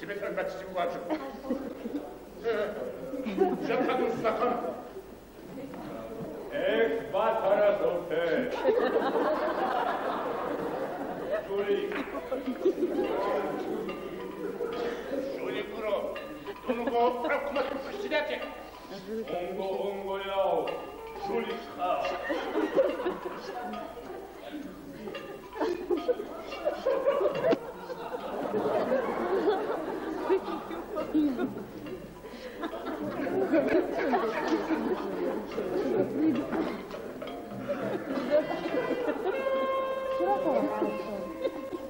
Себе тӀад баччи вачӀо. Э, жакъа дус сахъан. Эх, батарасухъе! Жулик! Жулик гуро! Дун вуго хӀукуматалъул председатель! Унго, унгояв! Жуликха!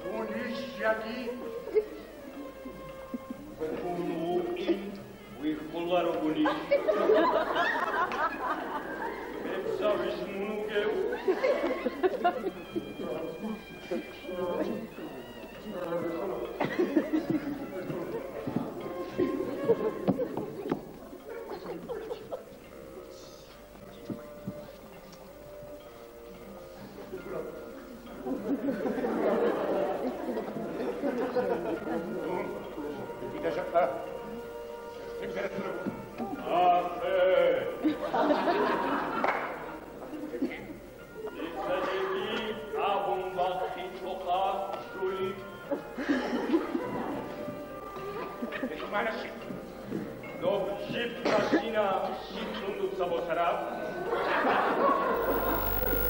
Гьунищ яги, гьун вукӀин вихьуларо гьунищ. Бецавищ мун вугев? Дица жеги абун бахъичӀоха, жулик. Доб жиб машина щиб дуца босараб?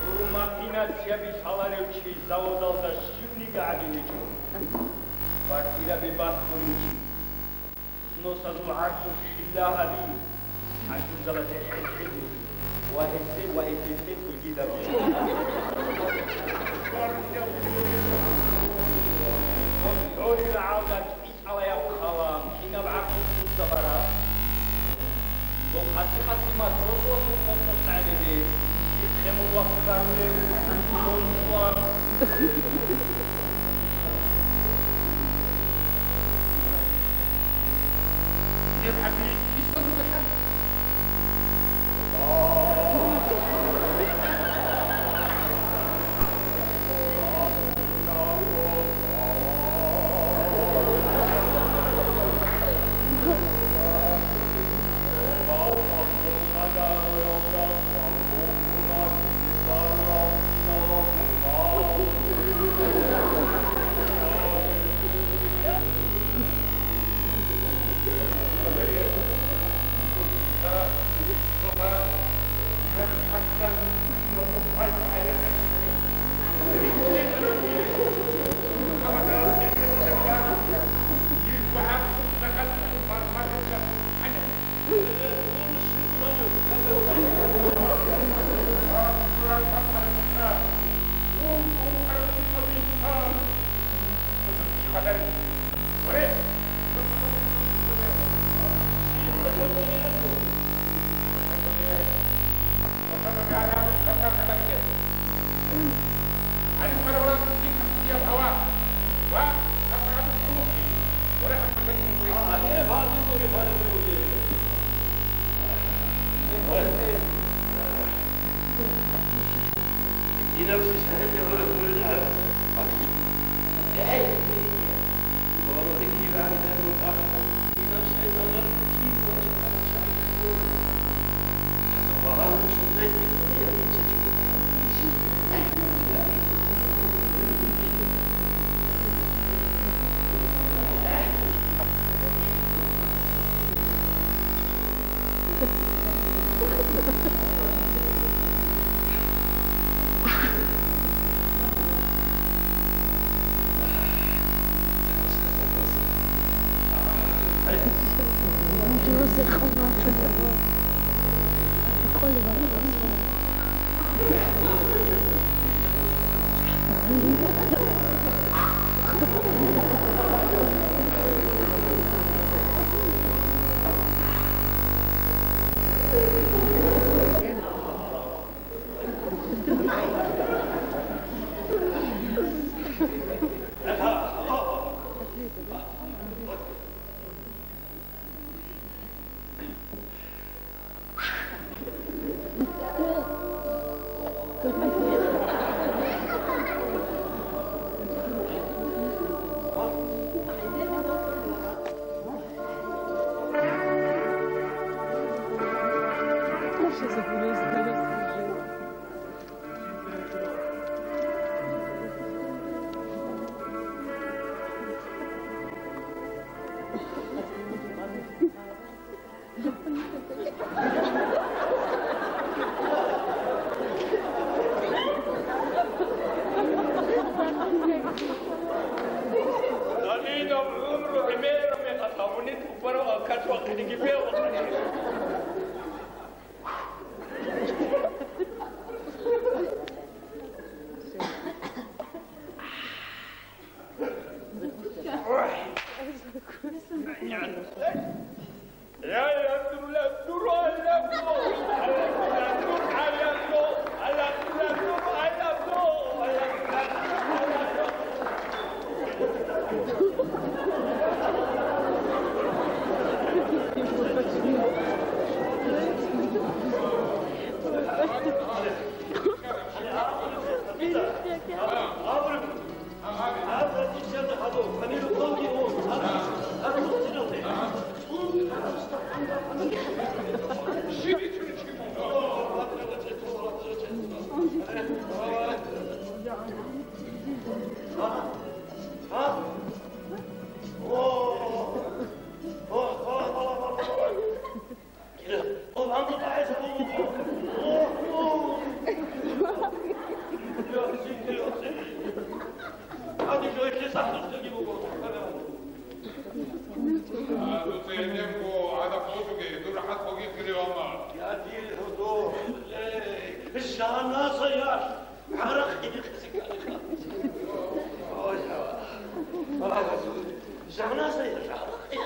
Гьеб машина цебе лъаларев чи заводалда щибниги гӀадин гьечӀо. Квартираби бахъулев чи. Носазул гӀарцул хӀилла гьаби, хӀакимзабазе хӀерхӀезе ва гьесде, ва гьесде кӀудидаби. ХӀорил гӀалда кӀикӀалаяб хъалан кинаб гӀакълу цуцабара? Дол къаци-къаци мацӀросулъул къотӀнос гӀемеде, ихъемул вахъ ккарулел, дол хъван. Данидов гӀумру гӀемераб мехалъ гьавунин тупарав алкаш вахъинеги бегьула. Жаназа я жагьлахъе.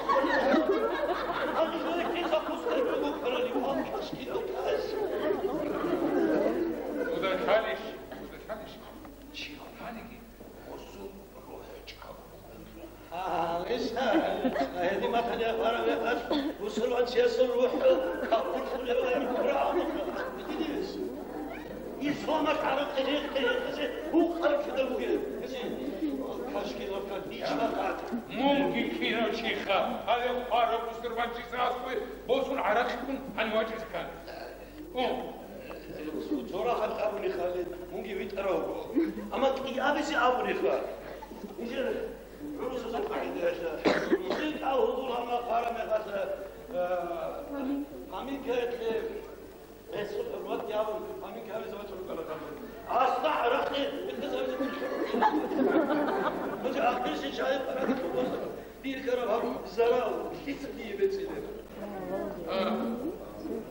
Гьанже кин запускай буго ккарали, вал кашкидал каш. Уда лъалищ, уда лъалищ. Чи лъалиги, гьорсул рухӀ чӀаго. А, гьеса, гьедин батани ахвараб мехалъ, бусурбанчиясул рухӀ капурлъулеб гьеб рагӀаб. Исламалъ гӀаракъи гьекъи гьекъизе гьукъараб чӀуда бугеб. Гьезе, кашкилаб кад, ничмахъат. Мунги кинав чиха, гьале хвараб бусурбанчиясул аскӀове босун гӀаракъиккун гьанив вачӀизе ккани. О, цо рахъалъ абуни хале, мунги витӀарав вуго. Амма кӀиабизе абуни ха. Нижер гӀурусазул къагӀидаялъ, мунги кӀал гьугьул гьанна хвараб мехалъ, э, аминкаялъе гьесул хӀурмат гьабун, аминка гьабизе вачӀун рукӀана хабар. Асда гӀаракъи, итӀа гьабизе вачӀун. Гьанже ахирисеб шагьи къарагъи тӀубазаб. Дир ккараб гьаб зарал лъица дие бецӀилеб? А,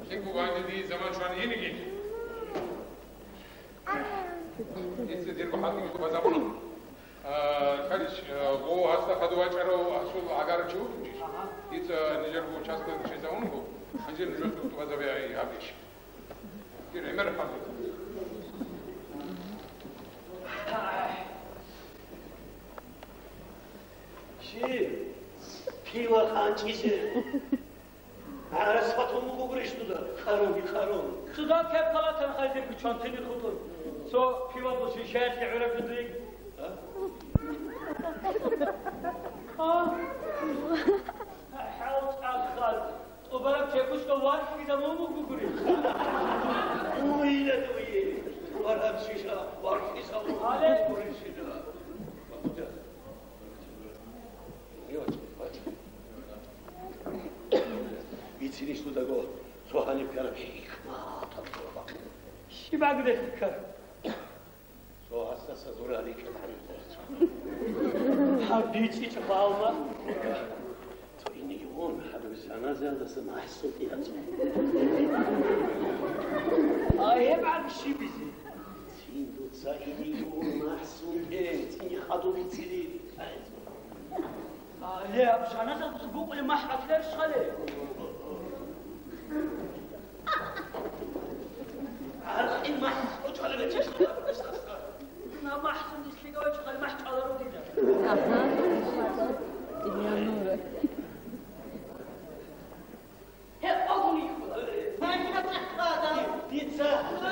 лъикӀ буго гьанже дие заман щван иниги. Дица дирго хӀалтӀиги тӀубазабуна. А, Калич, а, гъо гьасда хадув вачӀарав гьасул гӀагарав чи вукӀинчӀищ? Дица нижерго часто нижеца унго, гьанже нужеца тӀубазабе гьаб иш. Дир гӀемер хӀалтӀи. Чи? Пива хъанчӀизе. ГӀарас батун буго гурищ дуда? Къарун, къарун. Цо кеп халатан хайзе биччан тини хутӀун. Цо пива бу шишаялъе гӀураб жо дуе. А? А? ХӀал цӀакъ хал. ТӀубараб чекушка вархьизабун буго гурищ. Уйла дуе. ТӀубараб шиша вархьизабун буго гурищ. Бицинищ дудаго цо гьаниб ккараб хӀикматаб. Щиб гьабизе хӀикмат? Цо гьасдаса зура рикӀкӀад гьаниб. Гьаб бицӀичӀ балма. Цо инигьун гьаб жаназаялдаса махӀсул тӀияцун. А гьеб гьаб щибизе? Цин дуца инигьун махӀсул тӀе цин хадуб бицилин. А, ле, аб жаназа букӀулеб махӀ батиларищ хъале? ГӀаркъи махӀ кьучӀалеб гьечӀищ? На махӀ сунес лъикӀав гьечӀо хъале, махӀ чӀваларо дида. Гьеб къогун йихьула. Дица. А,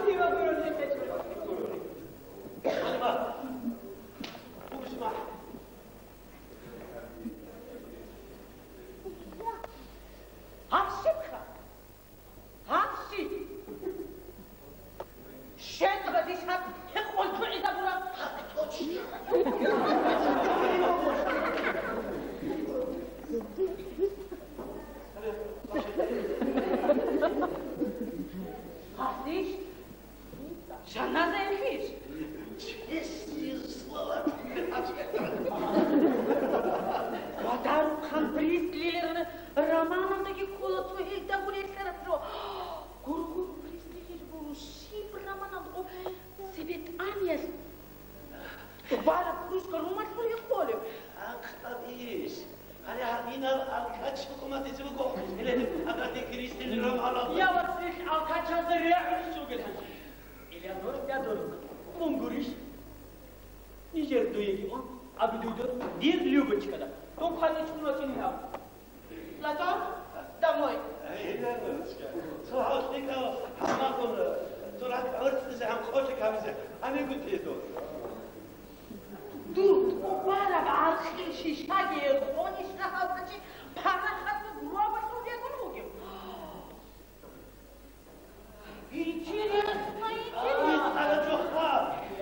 дида гурони гьечӀо. Гьаб щибха? Гьаб щиб? Щед гъадис гьаб гьекъон чӀугӀизабураб. Гьаб щиб? Жаназа ихиш? Честные слова. Гъадарухъан Брист Лилер романалдаги ккола цо гьелда гурелъараб жо. Гургъун Брист Лилер гуро щиб романалда гъо Цебетаниялъ бараб кружка румалъул гьекъолеб. Ахъаб иш. Гьале гьадинаб алкач хӀукуматизе буго, гьеле Агата Кристи романалда. Я, вацлъи, алкачазда регӀулищ ругел гьанже. Элеонора Феодоровна, мун гурищ? Нижер дуеги ун, абидуйдур, дир Любочкада. Дун хъватӀичӀун вачӀине гьаб. Платон, домой. Эй, Элеонорочка, цо гьалъникъа гьамакъун, цо ракӀ гӀорцӀизе гьан къотӀи камизе гьанигу тедо. Дур тӀубараб гӀаркьил шишаги гъонищ рагьалда чи парахатго гробалъул бегун вугев? Интересно, интересно. Ай, гьараджоха!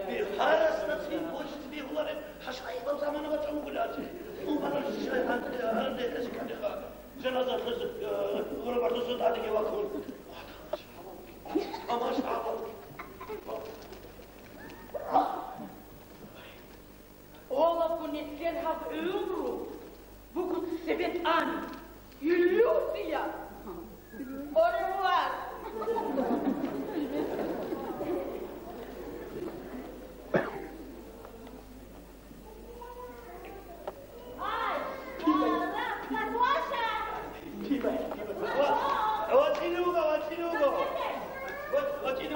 Бихарасда цин почти бигьулареб хӀашаибал замана бачӀун бугулази. ТӀубараб шишаги гьанкӀ-, гьанкӀ дехъезе кканиха. Жаназа лъезе, э, гробалъул сордониги вахун. Тамаш гьабун. Олабго нилъер гьаб гӀумру буго цебетӀан, иллъутӀила. Оревуар!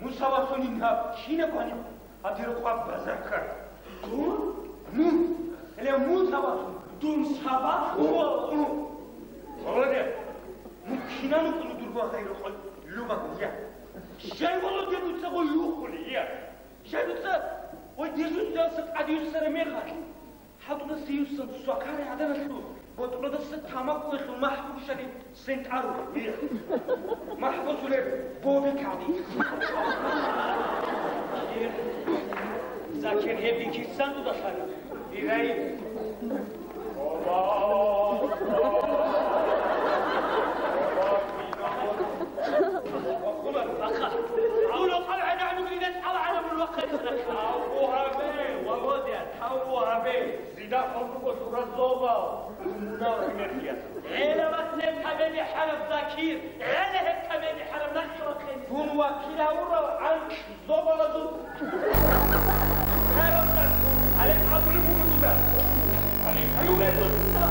Мун сабаблъунин гьаб, кинаб гьаниб гьадир къваб базарккар? Дун? Мун. Гьеле мун сабаблъун. Дун сабаблъун? О, о. Володя, мун кинан вукӀуна дурго гъайрукъой Любаго, я? Щай, Володя, дуца гъой юхули, я? Щай дуца гъой дежурствалъа тӀадюссараб мехалъ? ХӀатӀудаса юссан свакарай гӀаданалъул, ботӀродаса тамакъулелъул махӀ букӀараб сентӀару. МахӀ босулеб Бобик гӀади. Закир, гьеб бихьисан дуда лъала. Ирай. Вахъула, вахъа. Гьавула къал гӀадаму гьидес къал гӀадамул вахъа. Тавбу гьабе, Володя, тавбу гьабе. Зида хъван буго суразлъугьал, мунагь гьимехъиялъ. ГӀелабат неб камеди хӀараб, Закир, гӀела гьеб камеди хӀараб нахъе вахъине. Дун вакил гьавурав гӀанкь зобалазул хӀараб нахъун, гьале абулеб буго дуда. Гьале хӀаюлай дуда.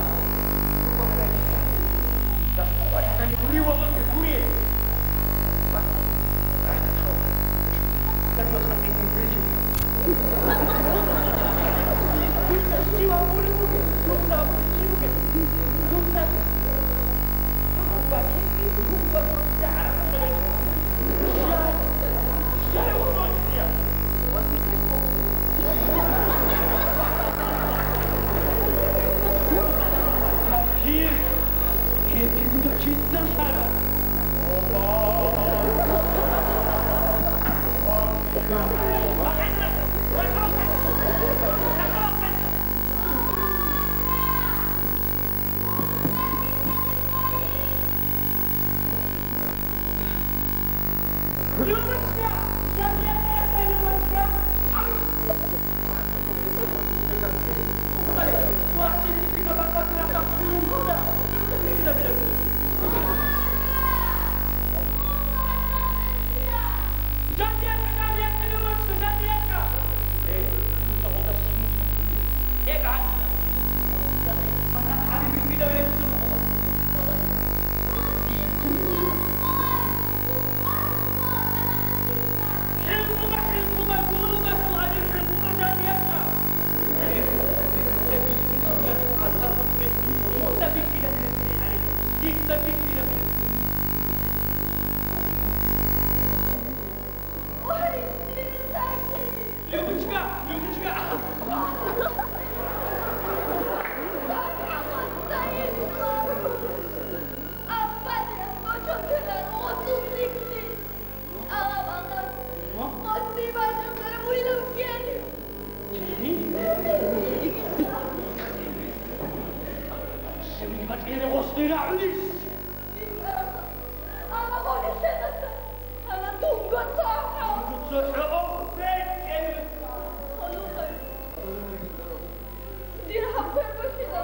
Дир гьаб квербахьила.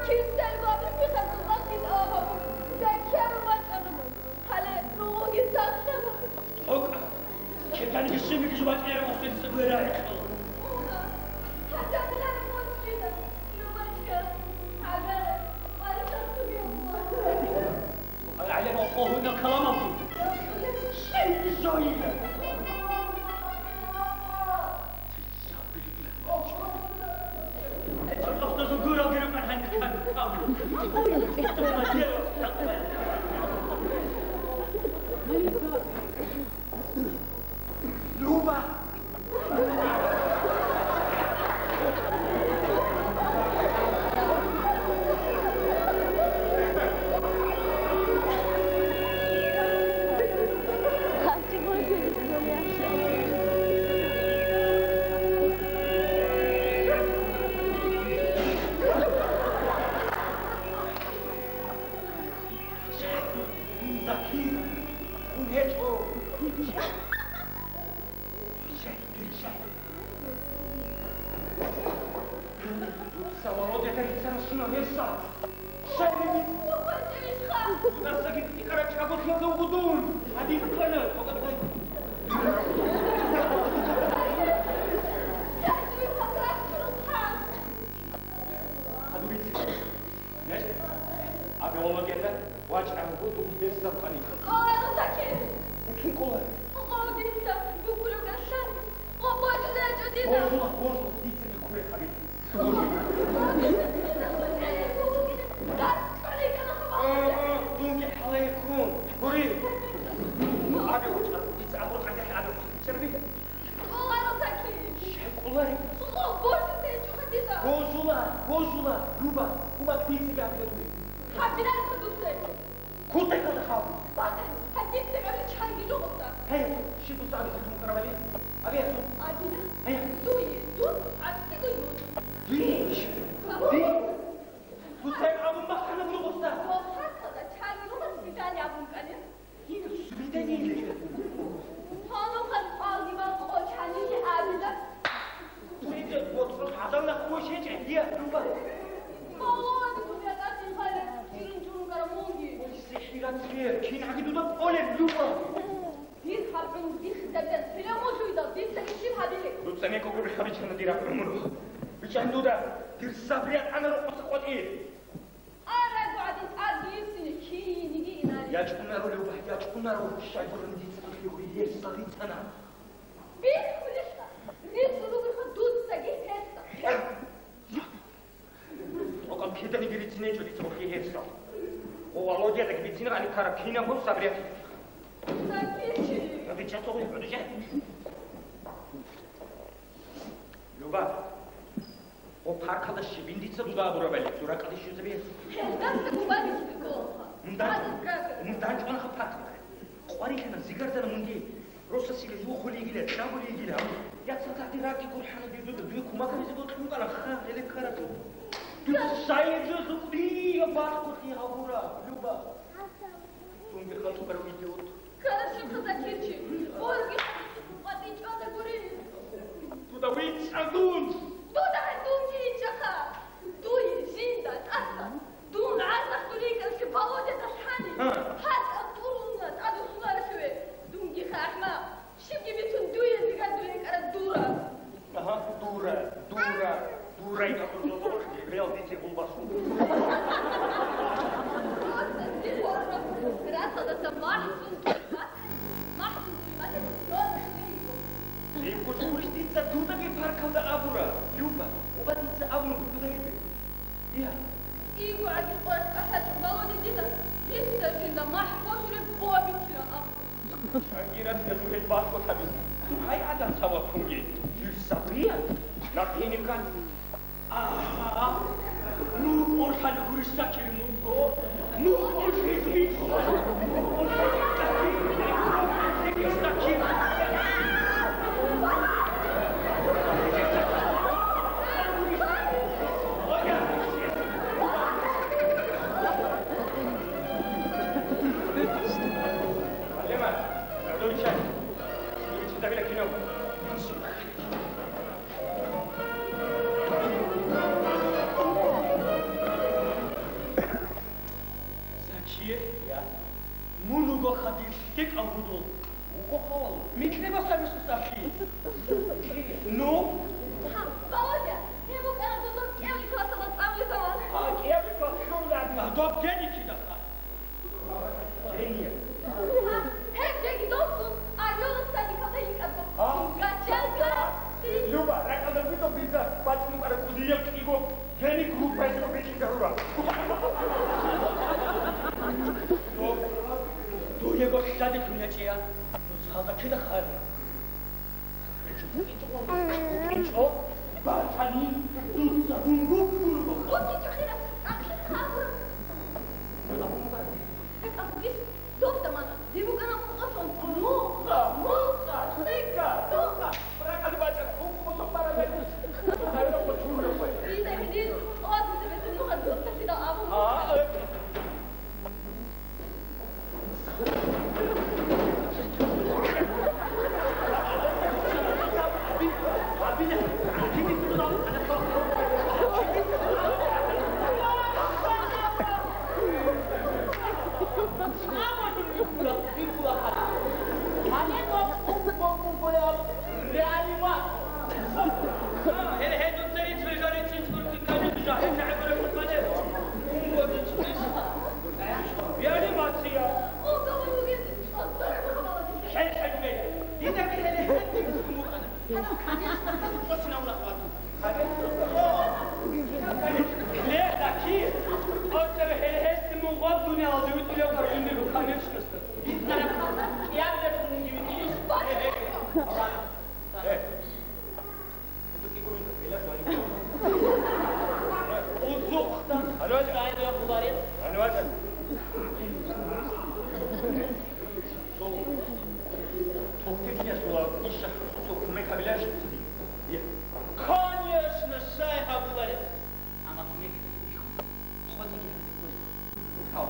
Кисел бабихъи хадуб бахъин абун, заккару бачӀана. Гьале ругъуги сахлъана. ТӀокӀ! Киданиги щибиги жубатӀира мусдица гвера гьечӀо. Уна, гьадамилан мусдида, нубачка, гьабаре, къварилъа сугев. ГӀалимал къо гьуна каламалги. Щиб жойила? Закир, кун гьечӀо. Дуца Володя рицарасуна гьесда. Шайрини. Дудасаги тӀикӀара чӀаголъиялда вуго дун. Гьадин ккана. Гьадурици. Неш, абе Володяда вачӀарабго дур гьесда къани. Къоларун Закир! Кин къолар? Къо дица букӀулеб галъан, къо божулеб гьечӀо дида. Божула, божула, дица бихъуре хабир. Дунги хӀалаиккун, гури. Абе вачӀа, дица абуркъадехъ абе черби. Къоларун Закир! Щай къолареб? Къо божулеб гьечӀо дида. Божула, божула, Люба, Люба, дица бихъуре. Гьабилан дуца. Кутакалда хал. Бакъи, гьадин тегали чанги жо гъуса. Гьей, щиб дуца абизе тун карабали? Абе, тун. Абила? Гьей. Дуе, дун, абизе дуй дун. Дин? Дин? Дуца абун бахъана буго гъуса. Бохъакалда чанги жо гъуса свидание абун кӀани. Свидание? Гьанухъан къалги ва къочанили абила. Цинги боцӀрул гӀадамал хвешечӀеб, я, Люба. Малон, кумекъатин гьале, жирин чурун кара мунги. Ой, сихӀират вер, кинаги дуда кӀолеб, Люба. Дир гьаб гӀумру дихъизабилан пирамуллуйдал, дица ишин гьабилеб. Дуца мекъу губи хабичана дир гьаб гӀумру. БичӀчӀан дуда, дир сабри гьатӀана рукъуса къватӀир. Арагу гӀадин тӀад дийцин киниги инари. ЯчӀунаро, Люба, ячӀунаро, щайгуран дица хихуй гьерсал рицана. Бихьулищха, рицӀулугуха дуцаги гьерсал. ТӀокӀаб киданиги рицинечӀо дица хихуй гьерсал. О, Володядаги бицин гьаниб тараб кинабго сабриятилъ. Сабричи. ГӀодича цогӀи, гӀодича. Люба. О, паркалда щибин дица дуда абурабали, суракъаде щвезабе. Гьелдаса губаги щиб кколаха. Мундан, мундан чӀванаха паркалда. Къварилъана, зигарзана мунги. Росасил вухулигила, кьабулигила. Я цадахъ дир ракӀи гурхӀана дидуда, дуе кумаканизе бокьун кӀала, ха, гьеле ккараб. Дуца шайир жо лукӀрия батӀулъи гьавура, Люба. Дунги хатӀубарав идиот. Хорошо, Закирчи, орги къватӀинчӀвала гури. Дуда вичӀа дун! Дуда гьай дунги ичӀаха! Дуе жинда тӀаса! Дун гӀарзахъулин кӀалъе Володя талъани, гьа, гьатӀа турунна тӀадвуссунаро хӀуе. Дунги хӀакъ, щибги бицун дуе зигар дуе кӀара дура. Агьа, дура, дура, дура, я дура, реал дице гулбасун. Расалдаса махӀсун, махӀсун, махӀсун, Ибго жугьурищ дица дудаги паркалда абура, Люба, оба дица абун бугуда гьебе. Я. Игугьаги къваркьа лъачӀо Володя дида, дица жинда махӀ босулеб бобичила абу. Чангират я дугьел бакӀо табиз. Гьай, адам цавакунги. Юрсабрия, нахъеникан. Агьа! Нуго лъалгурищ, Закир, нуго! Нуго, Закир! Нуго, Закир! Алема, давай чай. Давай чай, давай кино. Закир, я. Мун вугоха дир лъикӀав гьудул. Вугоха, валла. Микье босаб Исус ахӀи. Ну? Гьа, Володя, гьев вукӀана додор кӀиабилеб классалда цӀалулев заман. А, кӀиабилеб класс хьуларни. А, доб гьениб кидаха? Гьениб. Гьеб жеги досун, Орёлов садикалда йикӀарго. А? Гачалка. Люба, ракӀалда гьудул дида бачӀун букӀараб кӀудияб кӀиго гьениб группаялъул бихьида гьура. Дуего лъади кумечӀея, нусхалда кида хъари. БукӀинчӀо, бачӀани, дуца дун гуккун буго. БукӀинчӀо хира, ахир хабур. Доб замана дир букӀана мукъалъун. Мукъа, мукъа, лъикӀа, дукъа. РакӀалде бачӀана, мукъалъун бараб гьечӀо. Гьайра, мукъалъун бараб гьечӀо. Дида гьенир тӀоцебесеб нугӀа дуца лъидал абун. А, э. Реанимация! Дида гьеле гьениб букӀана. Гьанав, конечно, гьанав кӀочинавун ахъватун. Конечно. Ле, Закир, тӀоцебе гьеле гьесде мун гъоб дуниялалде витӀулев гьаржиндирго, конечно. Бицараб кӀиабилеб мунги витӀилищ? Э. Узухъ. Анвар. Сайда гьабулареб. Анвар. Цо тохтир киясула иша цо кумек гьабиларищ? Конечно, щай гьабулареб. Амма кумек къотӀиги гьабизе кколеб. Гьав,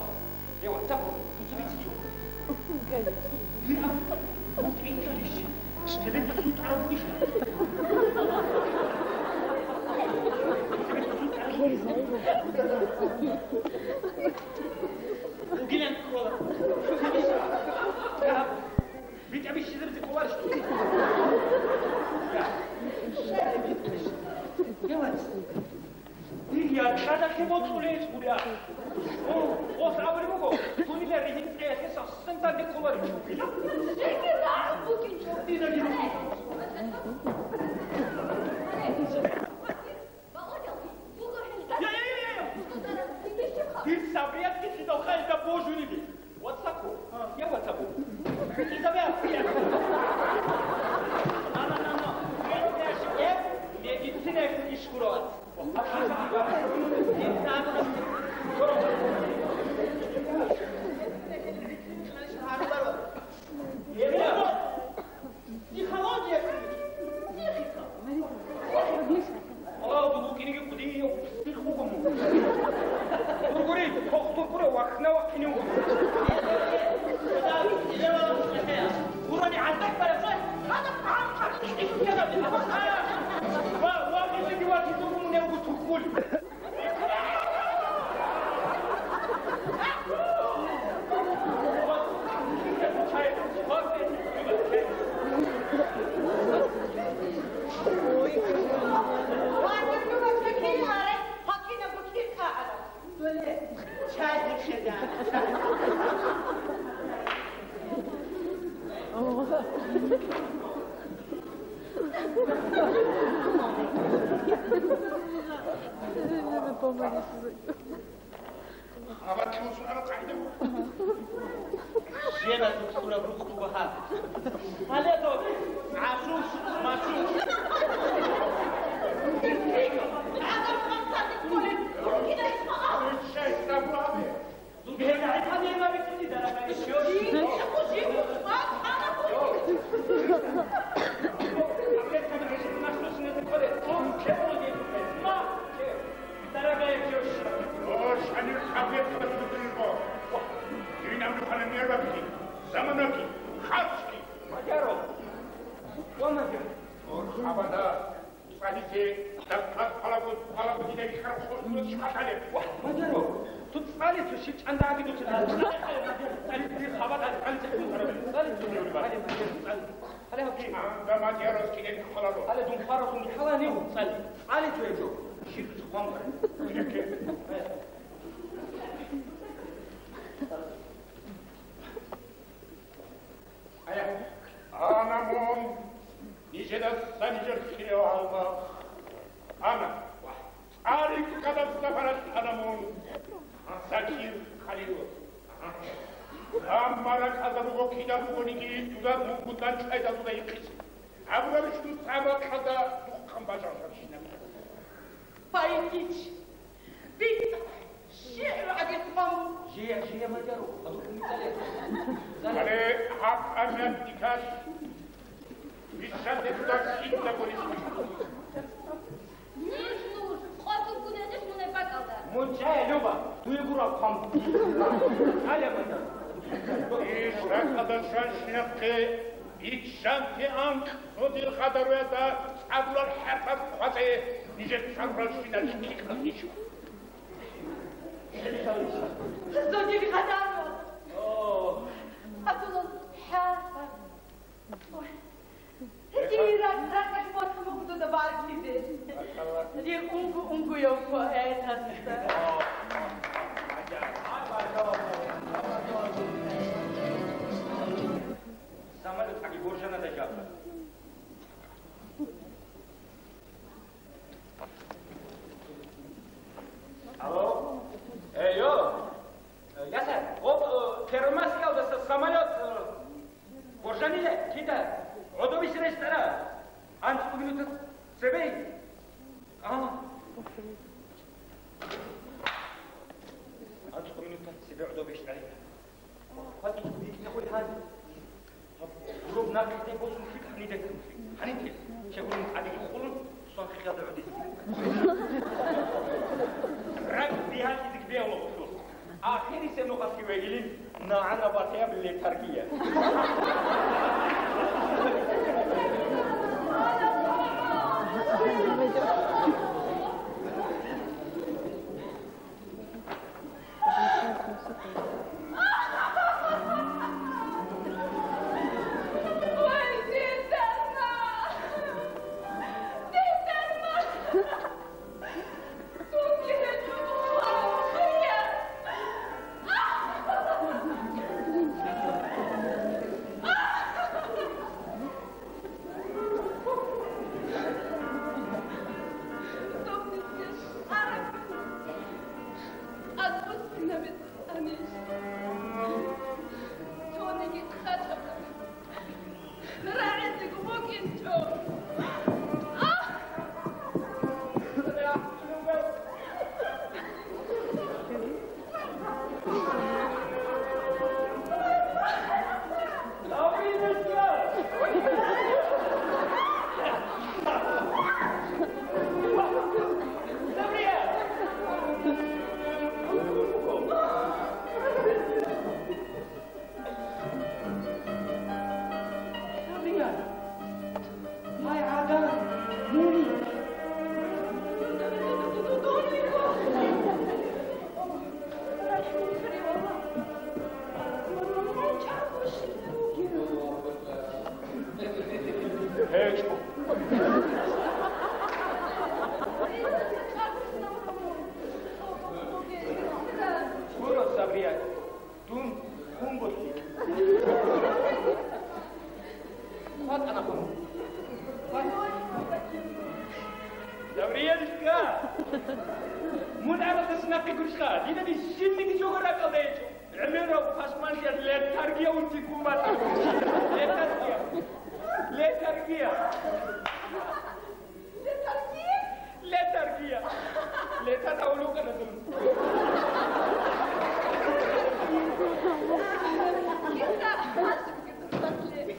я вацапу, дуца бицинев. Бираб, бутӀинчӀолищ. Цебе дусун тӀаравулищ. Цебе дусун тӀаравулищ. Угилан ккола. БитӀа бищизабизе кколарищ? Я вац. Дир яркъадахъе бокьулей гьечӀо, гуря. О, ос абулеб буго, дунила ригьин цӀеялъе сахсен данде кколарищ. Жеги рагӀуб букӀинчӀо. Дида гьеб. Я, я, я, я, я! Дир сабриятги жидал хайда божуниби. Вацаку. А, я вацаку. Изабе. На, на, на, на. Медицина ишкуро. Медицина. Абатиусун ара къайда. Жена духураб рукъ буго гьаб. Гьале доб, гӀашуш, машуш. Дорогая теща. О, шанир хъабеца дудриго. Динамухана нерваки, заманаки, харцки. Мадяро. О, Мадяр. О, хабада. ЦӀализе даккад палаго, палаго дида ихар хосуло шкатале. Ва, Мадяро. Ту цӀалицу ши чӀандаги дуци. ЦӀализе хабада, цӀализе хабада. Гьале гьабги. Чанда Мадяроскидер халало. Гьале дун хваралъунги хӀалани цӀали. ЦӀали цо гьечӀо. Щиб хъван баре. Ана мун нижедаса нижер хирияв гьалмагъ. Ана. ЦӀаликкадаса парат ана мун, Закир Халилов. Амма ракӀалда буго кида бугониги, дуда мунгутӀан чӀвайда дуда ихъизе. Абурабищ дуца ракӀалда духъан бажарсарщинаб? Поэтич, бицӀа, шигӀру гӀагиртӀ бан. Жия, жия, Мадяро, адуккун цӀале. Гьале гьаб амят никаш. Бищанте дуда кида гурищ. Ниж нуж къотӀун гунезеш мунеб бакӀалда. Мун чӀая, Люба, дуе гураб хъван. ЧӀая, Мадяр. Иш ракӀалда шанщинахъе биччанте анкь цо дир гъадаруялда цӀадулал хӀарпад хъватӀе, нижер цӀаруралщинал кикъал нижу. Цо дир гъадару. О. ЦӀадулал хӀарпад. Ой, гьедин ракӀ-ракӀалъ босун буго дуда баркизе. Гьедин унго-унгояв поэтасда. Самолёт аги боржана дажаба. Алло? Э, йо! Э, ясар, гъоб, э, Первомайскиялдаса самолёт, э, Боржаниле, кида, гӀодобищ рещтӀара. АнцӀго минута цебе. А. АнцӀго минута цебе гӀодобищ рещтӀара. Хватит, бикьни хъули гьанже. Гьаб, гьаб нахъе босун хъикӀ гьаниде. Гьаниб, чегьурин тӀадеги хъулун, сон хъикӀалда гӀодизе. Ракь бигьа кӀизик бегьула хъулун. Ахирисеб нухалъги вегилин нагӀана батаяб летаргия.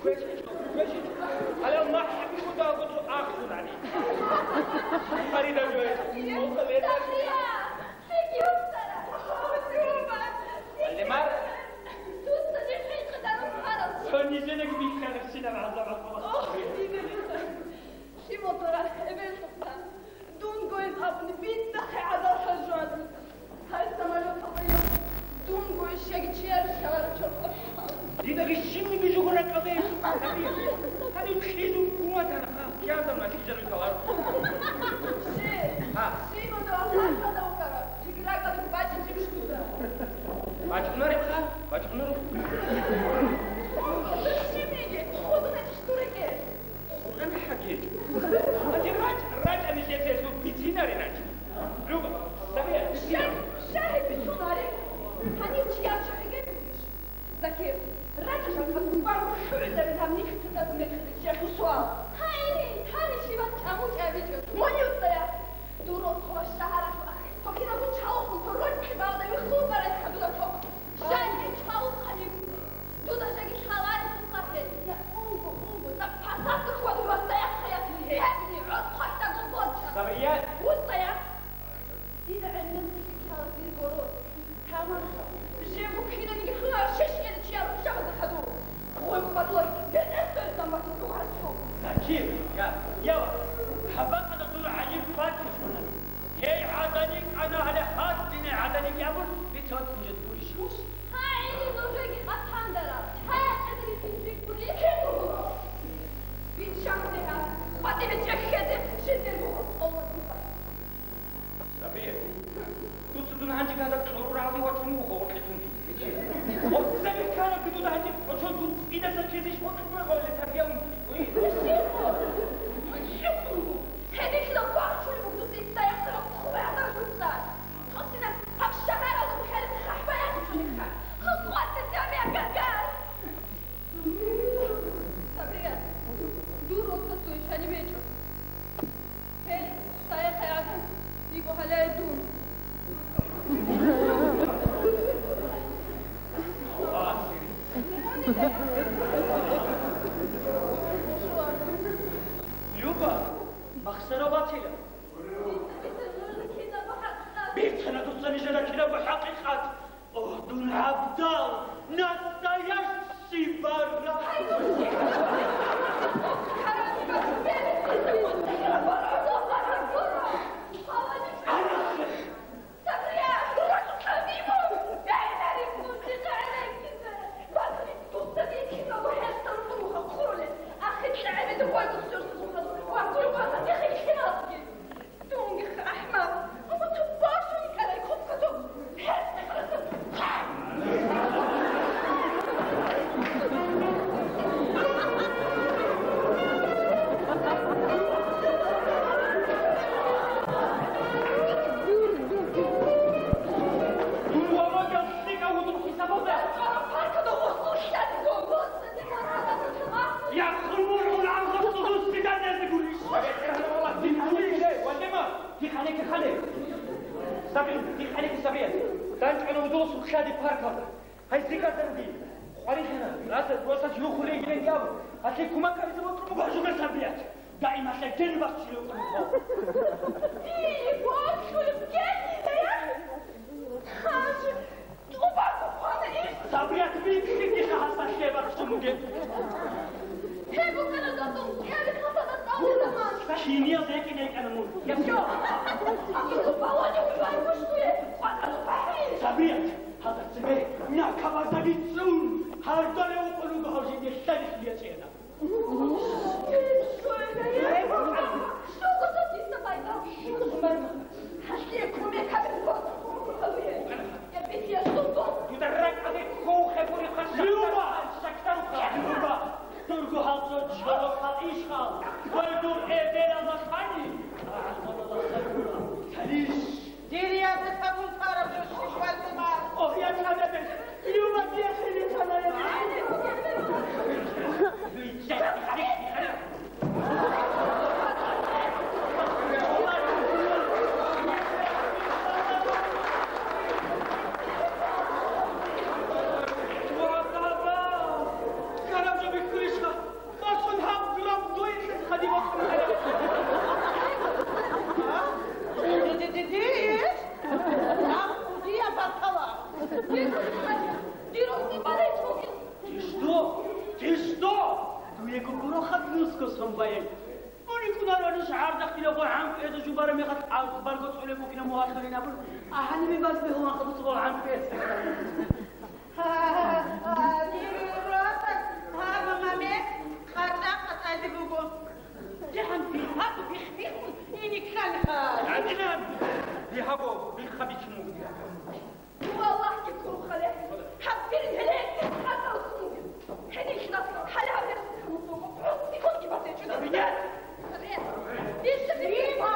КвешичӀо, квешичӀо. Гьале махӀ гьабигӀудаго цо ахӀун гьани. Фарида жо. Сабрия! Гьале мар. Дуца нижер хӀинкъидарун гьарал. Цо нижедаги бихьарабщинаб гӀазаб гьабула. Ох, дида, дида. Щиб мотора, эбел сухъа. Дунгойин абуни биндахъе гӀадал хӀажуан. Гьай самолёталда дунго ишаги чияр шаларав чорхол. Дидаги щибниги жугьур ракӀалде. Гьанив кьижу куматанаха, кӀиазамна чӀужарил калар. Щи? Гьа. Щиб мотора, гьаркьалда вукӀара. Жигиракалда бачӀинчӀебищ дуда? БачӀунаребха, бачӀунареб. Щибниги, худуна чӀужу рекӀе. Къуръан хӀакъи. Гьанже рачӀ, рачӀа нилъеца гьезул бицинарин рачӀ. Люба, Сабия. Щай, щай гьеб бицунари? Гьанив чияр шагьиге бугищ? Закир, рачӀа шалкан губан хӀугӀизарин гьаб нихъ цоцазул мехалъ чиясул суал. Гьайри, гьанив щивас чӀаму чӀабичӀо. Мунив цая? Дур росулъ шагьаралъ ахӀи, цо кинабго чалхун цо рокьи балда вихлу барай хадура цо. Жаги чалхъани. Дуда жаги лъалареб бугахъе. Я, унго, унго, цӀакъ пасатда хьвадур ва цӀаяхъ хъаяхъ гьебни гӀод хъвахьдагун босчӀа. Сабрия! Вуцая! Дида гӀемер лъикӀлъала дир город. Таманха, жего кинаниги хъула шеш гьел чияр руччабазда хадур. Гъой хъвадулай гьетӀер сверизан батун дугьарцу. Закир, я, я, гьабакъана дур гӀайиб бакӀ. Гьей гӀадани кӀана гьале гьадине гӀадани кӀабун бицан жо гурищ? ГӀайиб нужеги къатандара. ХӀакъиги бициккули кин буго. Биччахъе гьаб, къватӀибе чӀехьезе жиндир буго. Аллагь буго. Сабрия, дуца дун гьанже гьадаб кьуру рагъди вачун вуго гъоркье дунги. Гъоркье ккарабги дуда гьанже кӀочон дун цӀидаса чедиш бокьун буго гъоле тарбия унти. Гьединлъидал вахчун буго цӀидаса яхъ хъубагӀзар гьуцӀар. Хъосина гьаб шагьаралда хӀел хъахӀбаягӀлъулебха. Хъулъ къватӀизе гьабе гагар. Сабрия, дур росасул ишани бечӀо. Гьей, шайихъай гӀадан, диго гьалай дун. Люба, махсара батила. Бицана дуца нижеда кинабго хӀакъикъат. О, дун гӀабдал, настоящий баран! Дунги ахӀмакъ, амма туппаршун ккарай копкадуб гьес мехалъ. Дун валлагьал лъикӀав вугев хӀисабалда. Паркалда гъосул лъади гьоболсаги маргьалда тӀамахъ. Я хурмур гӀургӀан гъосул свиданиялде гурищ. Ва бетӀергьан Аллагь, дин гьанекке, валдема, дихъ гьанекке хъале. Сабри, дихъ гьанекке, Сабрия. ДандчӀвана вугев гъосул лъади паркалда. Гьай, зикардан дир. Къварилъана, раса, росас юхулей гилан гьав. Гьалъе кумек гьабизе бокьун буго гьажуна, Сабрият. Даималъа гел бахчулев кумекав. Дие бокьулев гел дидая? Хажи, тӀубаго хъвана иш. Сабрият, бихьидиха гьасалъе бахчун бугеб. Гьеб букӀана досул кӀиабилъ хасабат тӀалаб заман. Киниял рекӀин рекӀана мун. Йо! Амма балони уйван гушкуе, къватӀалу бахӀи. Сабрият! Гьалда цебе, някабаздаги цӀун, гьардалев вукӀун вуго гьав жиндир лъадихъ биячӀеяна. Дуда ракӀалде кколхъе гури хъа. Люба! Шактаруха. Люба! Дурго гьалцо чолохъал ишхъал, гъой дур эбелалда хъани, гӀахьалалда хъагура. Талищ! Дир ясалъ гьабун тараб жо щиб, Вальдемар? Ох, я чанабе! Люба, дие хили чанабе! Ва баба! Хараб жо бихьулищха! Бегу гуро хаднусго сон бай. Муникунаро нуш гӀардахъилаго гӀанкӀ эзу жубара мехалъ алхбарго цӀолеб букӀина мугьалъулин абун, агьанибе баз бегьулан хадусго гӀанкӀ эз. Гьа, гьа, гьа, дир росас гьаб мамес къачӀа-къачӀазе буго. ДигӀан бихьа-, бихь-, бихьун ине ккани хал. ГӀадинаб! Бихьабо, бихха бичун вугила. Валлагьги ккун хъале. Гьаб дир гьеле хӀатал сунги. Гьениб хӀале гьаб ясун хӀамусулго. Просто дихъги батечӀо. Бигьа! Бигьа! Бигьа!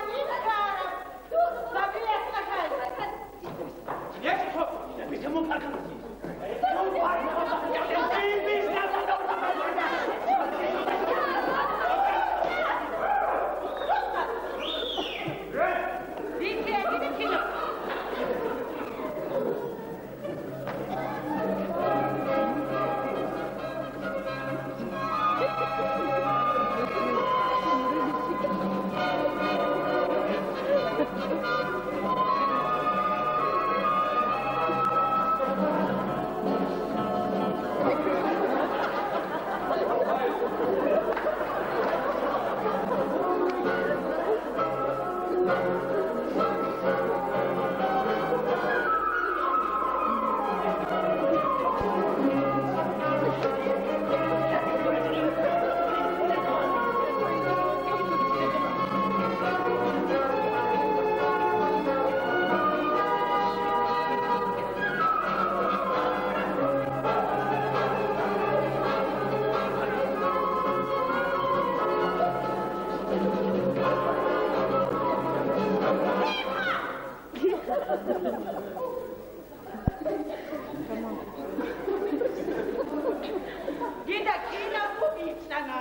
Дида кинабго бичӀчӀана.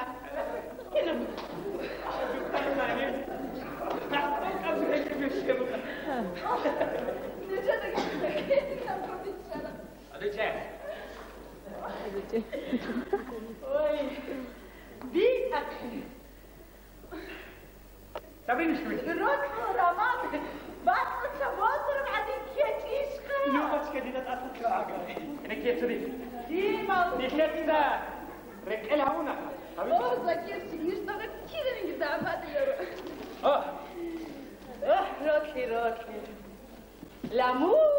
Кинабго. Ой, битӀахъе. Сабринишвили. Рокьо, Роман, бакьуца босураб гӀадин кечӀищха? Любочка, дида тӀаса ккела гьагаре. Гьенекке цӀуди. Димал. Нилъеца рекӀел гьавуна. О, Закирчик, ниждага киранги загӀападиларо. О! Ох, рокьи, рокьи. Ламу!